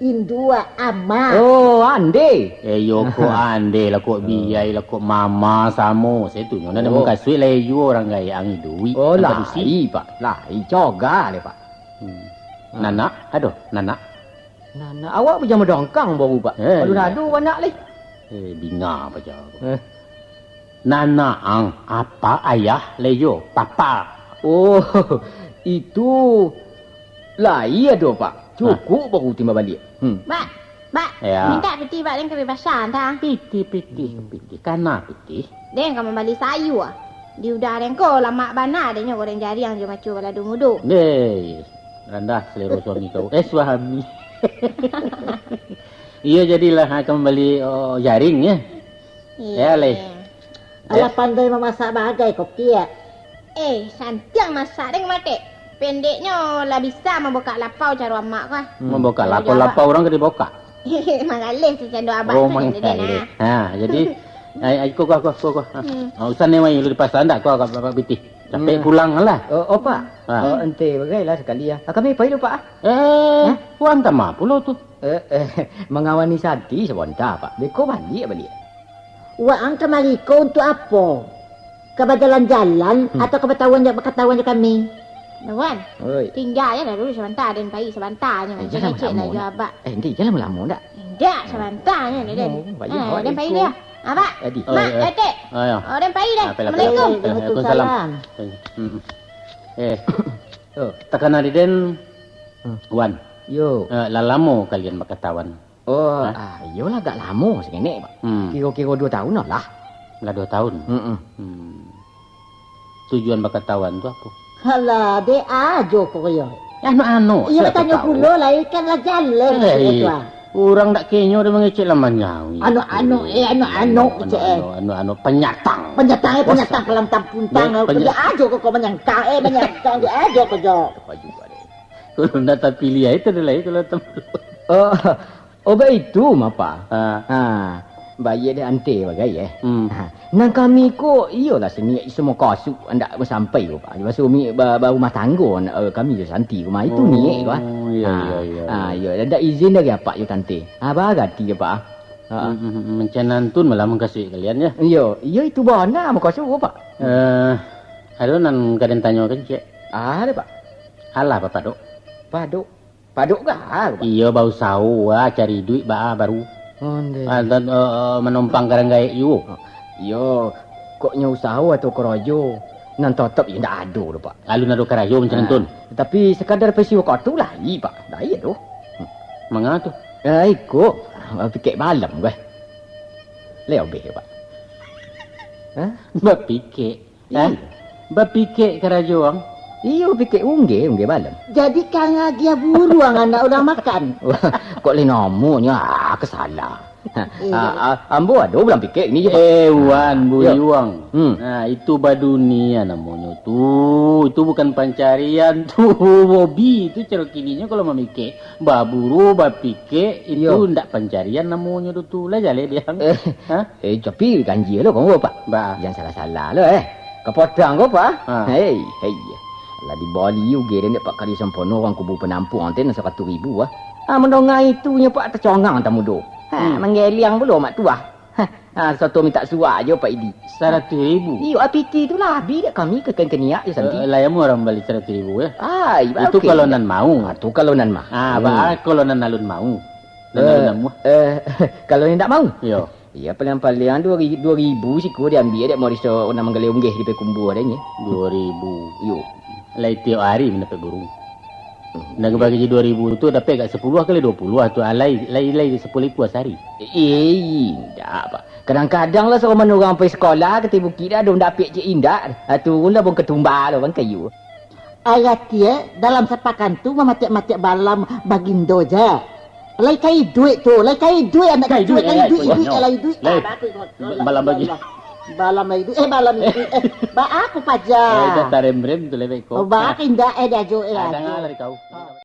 indua, ama. Oh, ande. Eh, iyo ko ande lah, kok Hmm. biai lah, kok mama samo. Saya tu nyo nak Oh. mangkasuik lai juo urang gaek ang iduik. Oh, Tanpa dusi. Lai, Pak. Lai, coga le, Pak. Hmm. Ah. Nanak, ado, nanak. Nanak, awak bajama dangkang baru, Pak. Eh, Kalau iya. nado anak lai. Eh, binga paja. Eh. Nanak ang, apa ayah lai juo, papa. Oh, itu lai ado, Pak. Cukuik baru timba baliak. Hmm. Pak, Pak, Ya. mintak pitih Pak den kabebasan, ta? Pitih, pitih, Hmm. pitih. Kana pitih. Den ka mambali sayua. Di udah den ko lamak bana, den nyo goreng jariang jo maco balado mudo. Deh, randah selero suami kau. Eh, suami. Iyo, jadilah, ha, ka mambali, oh, jaring, ya. Iya. Ya, leh. Alah, Eh. pandai mamasak bagai kopiak. Eh, santiang masak deng matek. Pendeknyo lah bisa mambukak lapau caro amak ko, ah. Hmm. Mambukak Caro lapau, Jawa. lapau urang ka dibukak. Manggaleh tu cando abah Oh, tu, cando dia manggaleh. nah. Ha, jadi, ai, ai, ko, ko, ko, ko, ko. Ha. Hmm. Ha, usan ni mai lu di pasar ndak? Ko, ko, ko, pitih. Capek Hmm. pulang lah. Oh, oh, Pak. Ha. Oh, ente bagai lah sakali, ya. Ah, kami pai dulu, Pak, ah. Eh, Hah? pulang tama pulo tu. Eh, eh, mangawani Santi sabanta, Pak. Beko baliak, baliak. Waang kamari ko untuak apo? Ka bajalan-jalan Hmm. atau ka batahuan jo, bakatahuan jo kami? Wan. Oi. Tingga je lah dulu sabanta, den pai sabanta je. Eh, jangan lamo-lamo ndak. Eh, enti, jangan lamo-lamo ndak. Indak, sabanta je lah, den. Oh, baik, eh, baik, den pai dulu. Abah, Adi. Mak, Atik. Oh, ya. Oh, den pai deh. Ah, apalah, apalah. Assalamualaikum. Waalaikumsalam. Eh, hmm. Eh, takana di den, hmm. Wan. Yo. Eh, lah lamo kalian bakatawan? Oh, ah, iyolah, agak lamo saketek, Pak. Hmm. Kiro-kiro duo tahun lah. Lah duo tahun? Mm-mm. Hmm. Tujuan bakatawan tu apo? Halah, dek ajo ko yo. Ya, anu-anu, iyo, sia batanyo tahu? Pulo lah, ikan lah jaleh, eh, tu, ah. Urang dak kenyo dah mangecek lah manyawi. Anu-anu, eh, anu-anu, anu-anu, cek, eh. Anu-anu, penyatang. Penyatang, eh, penyatang, penyatang, penyatang, eh, dek ajo ko, ko manyangka, eh, manyangka, dek ajo ko jo. Apa juga deh. Kalau ndak tapiliah itu adalah, eh, kalau tem- Oh, Oh, baitu mah, Pak. Ha. Ha, bayie dek ante bagai, eh. Hmm. Ha, nan kami ko, iyolah saniaik samo kasuik, andak basampai ko, Pak. Baso mi-, ba-, barumah tanggo, eh, kami jo Santi ko mah. Itu niaik ko, ah. Oh, iyo, iyo, iyo, iyo. Ha, iyo, ndak izin dari apak jo tante. Ha, barati jo, Pak. Ha. Hmm, hmm, hmm. Mancana antun malah mangkasuik kalian, yo? Iyo, iyo, itu bana mangkasuik ko, Pak. Eh, ado nan ka den tanyokan, cek? Ah, ado, Pak. Alah, Bapak, Dok. Pak, Dok. Padok ka, Pak? Iyo, bausaho, ah, cari iduik, ba-, baru. Ondeh. Ah, dan, eh, manumpang karang gaek juo. Iyo, kok nyo usaho atau karajo, nan totop yo ndak ado doh, Pak. Alun ado karajo macam tu. Tapi sakadar pasi wakatu lai, Pak. Lai tu. Manga tu? Eh, iko, pikek malam, gue. Lai abih, Pak. Hah? Bapikek. Hah? Iyo. Bapikek karajo ang? Iyo, pikek ungge, ungge malam. Jadi, kang agiah buruang anak urang makan? Wah, kok lai namonyo, ah, kasalah. Iyo. Ah, ah, ambo ado bulang pikek ni je, Pak. Eh, Wan, ah, Buyuang. Hmm. Nah, itu badunia namonyo tu. Itu bukan pancarian tu, hobi. Itu caro kininyo kalau mamikek. Baburu, bapikek, itu ndak pancarian namonyo tu, tu. Lah jaleh diang. Eh, hah? Eh, tapi ganjia lo kamu, Pak. Bah. Jan salah-salah lo, eh. Kapotang ko, Pak. Ha. Hei, hei. Lah dibali uge den dek Pak Kadi Sampono urang Kubu Panampuang tu nan saratuih ribu, ah. Ah, mandonga itu nyo, Pak, tacongang tamudo. Ha, hmm, manggeliang pulo mak tuah. Ha, ha, soto mintak suak jo, Pak Idi. Saratuih ribu? Iyo, ah, piti tu lah abih dek kami ka, ka, ka niak jo Santi. Eh, lah, amuah urang bali saratuih ribu, eh? Ah, iyo, itu oke, kalau nan mau. Ah, tu kalau nan mau. Ah, bah, kalau nan alun mau. Nan alun amuah. Eh, kalau nan indak mau? Iyo. Iyo, paling-paling duo ri-, duo ribu siko diambiak dek Moriso nan manggaleh unggeh di Payakumbuah dek nyo. Duo ribu. Iyo. Lai tiok ari mandapek burung. Hmm. Nan bagi duo ribu tu dapek agak sapuluah kali duo puluah tu, ah, lai, lai, lai sapuluah ikua sahari. Eh, indak, Pak. Kadang-kadang lah saroman urang pai sakolah, ka ateh bukik dah, ado dapek cek indak. Ah, turun lah buang katumba lah, buang kayu. Arati, eh, dalam sapakan tu mamatiak-matiak balam bagindo je. Lai ka iduik tu, lai ka iduik anak cucu, lai ka iduik, iduik, lai iduik. Lai, ah, bagus, bagus. Balam bagi. Balam iduik, eh, balam iduik, eh, ba aku paja. Eh, dah tarem-rem tu lewat ko. Oh, ba aku indak, eh, diajo, eh, ah, ajo. Janganlah kau. Ah.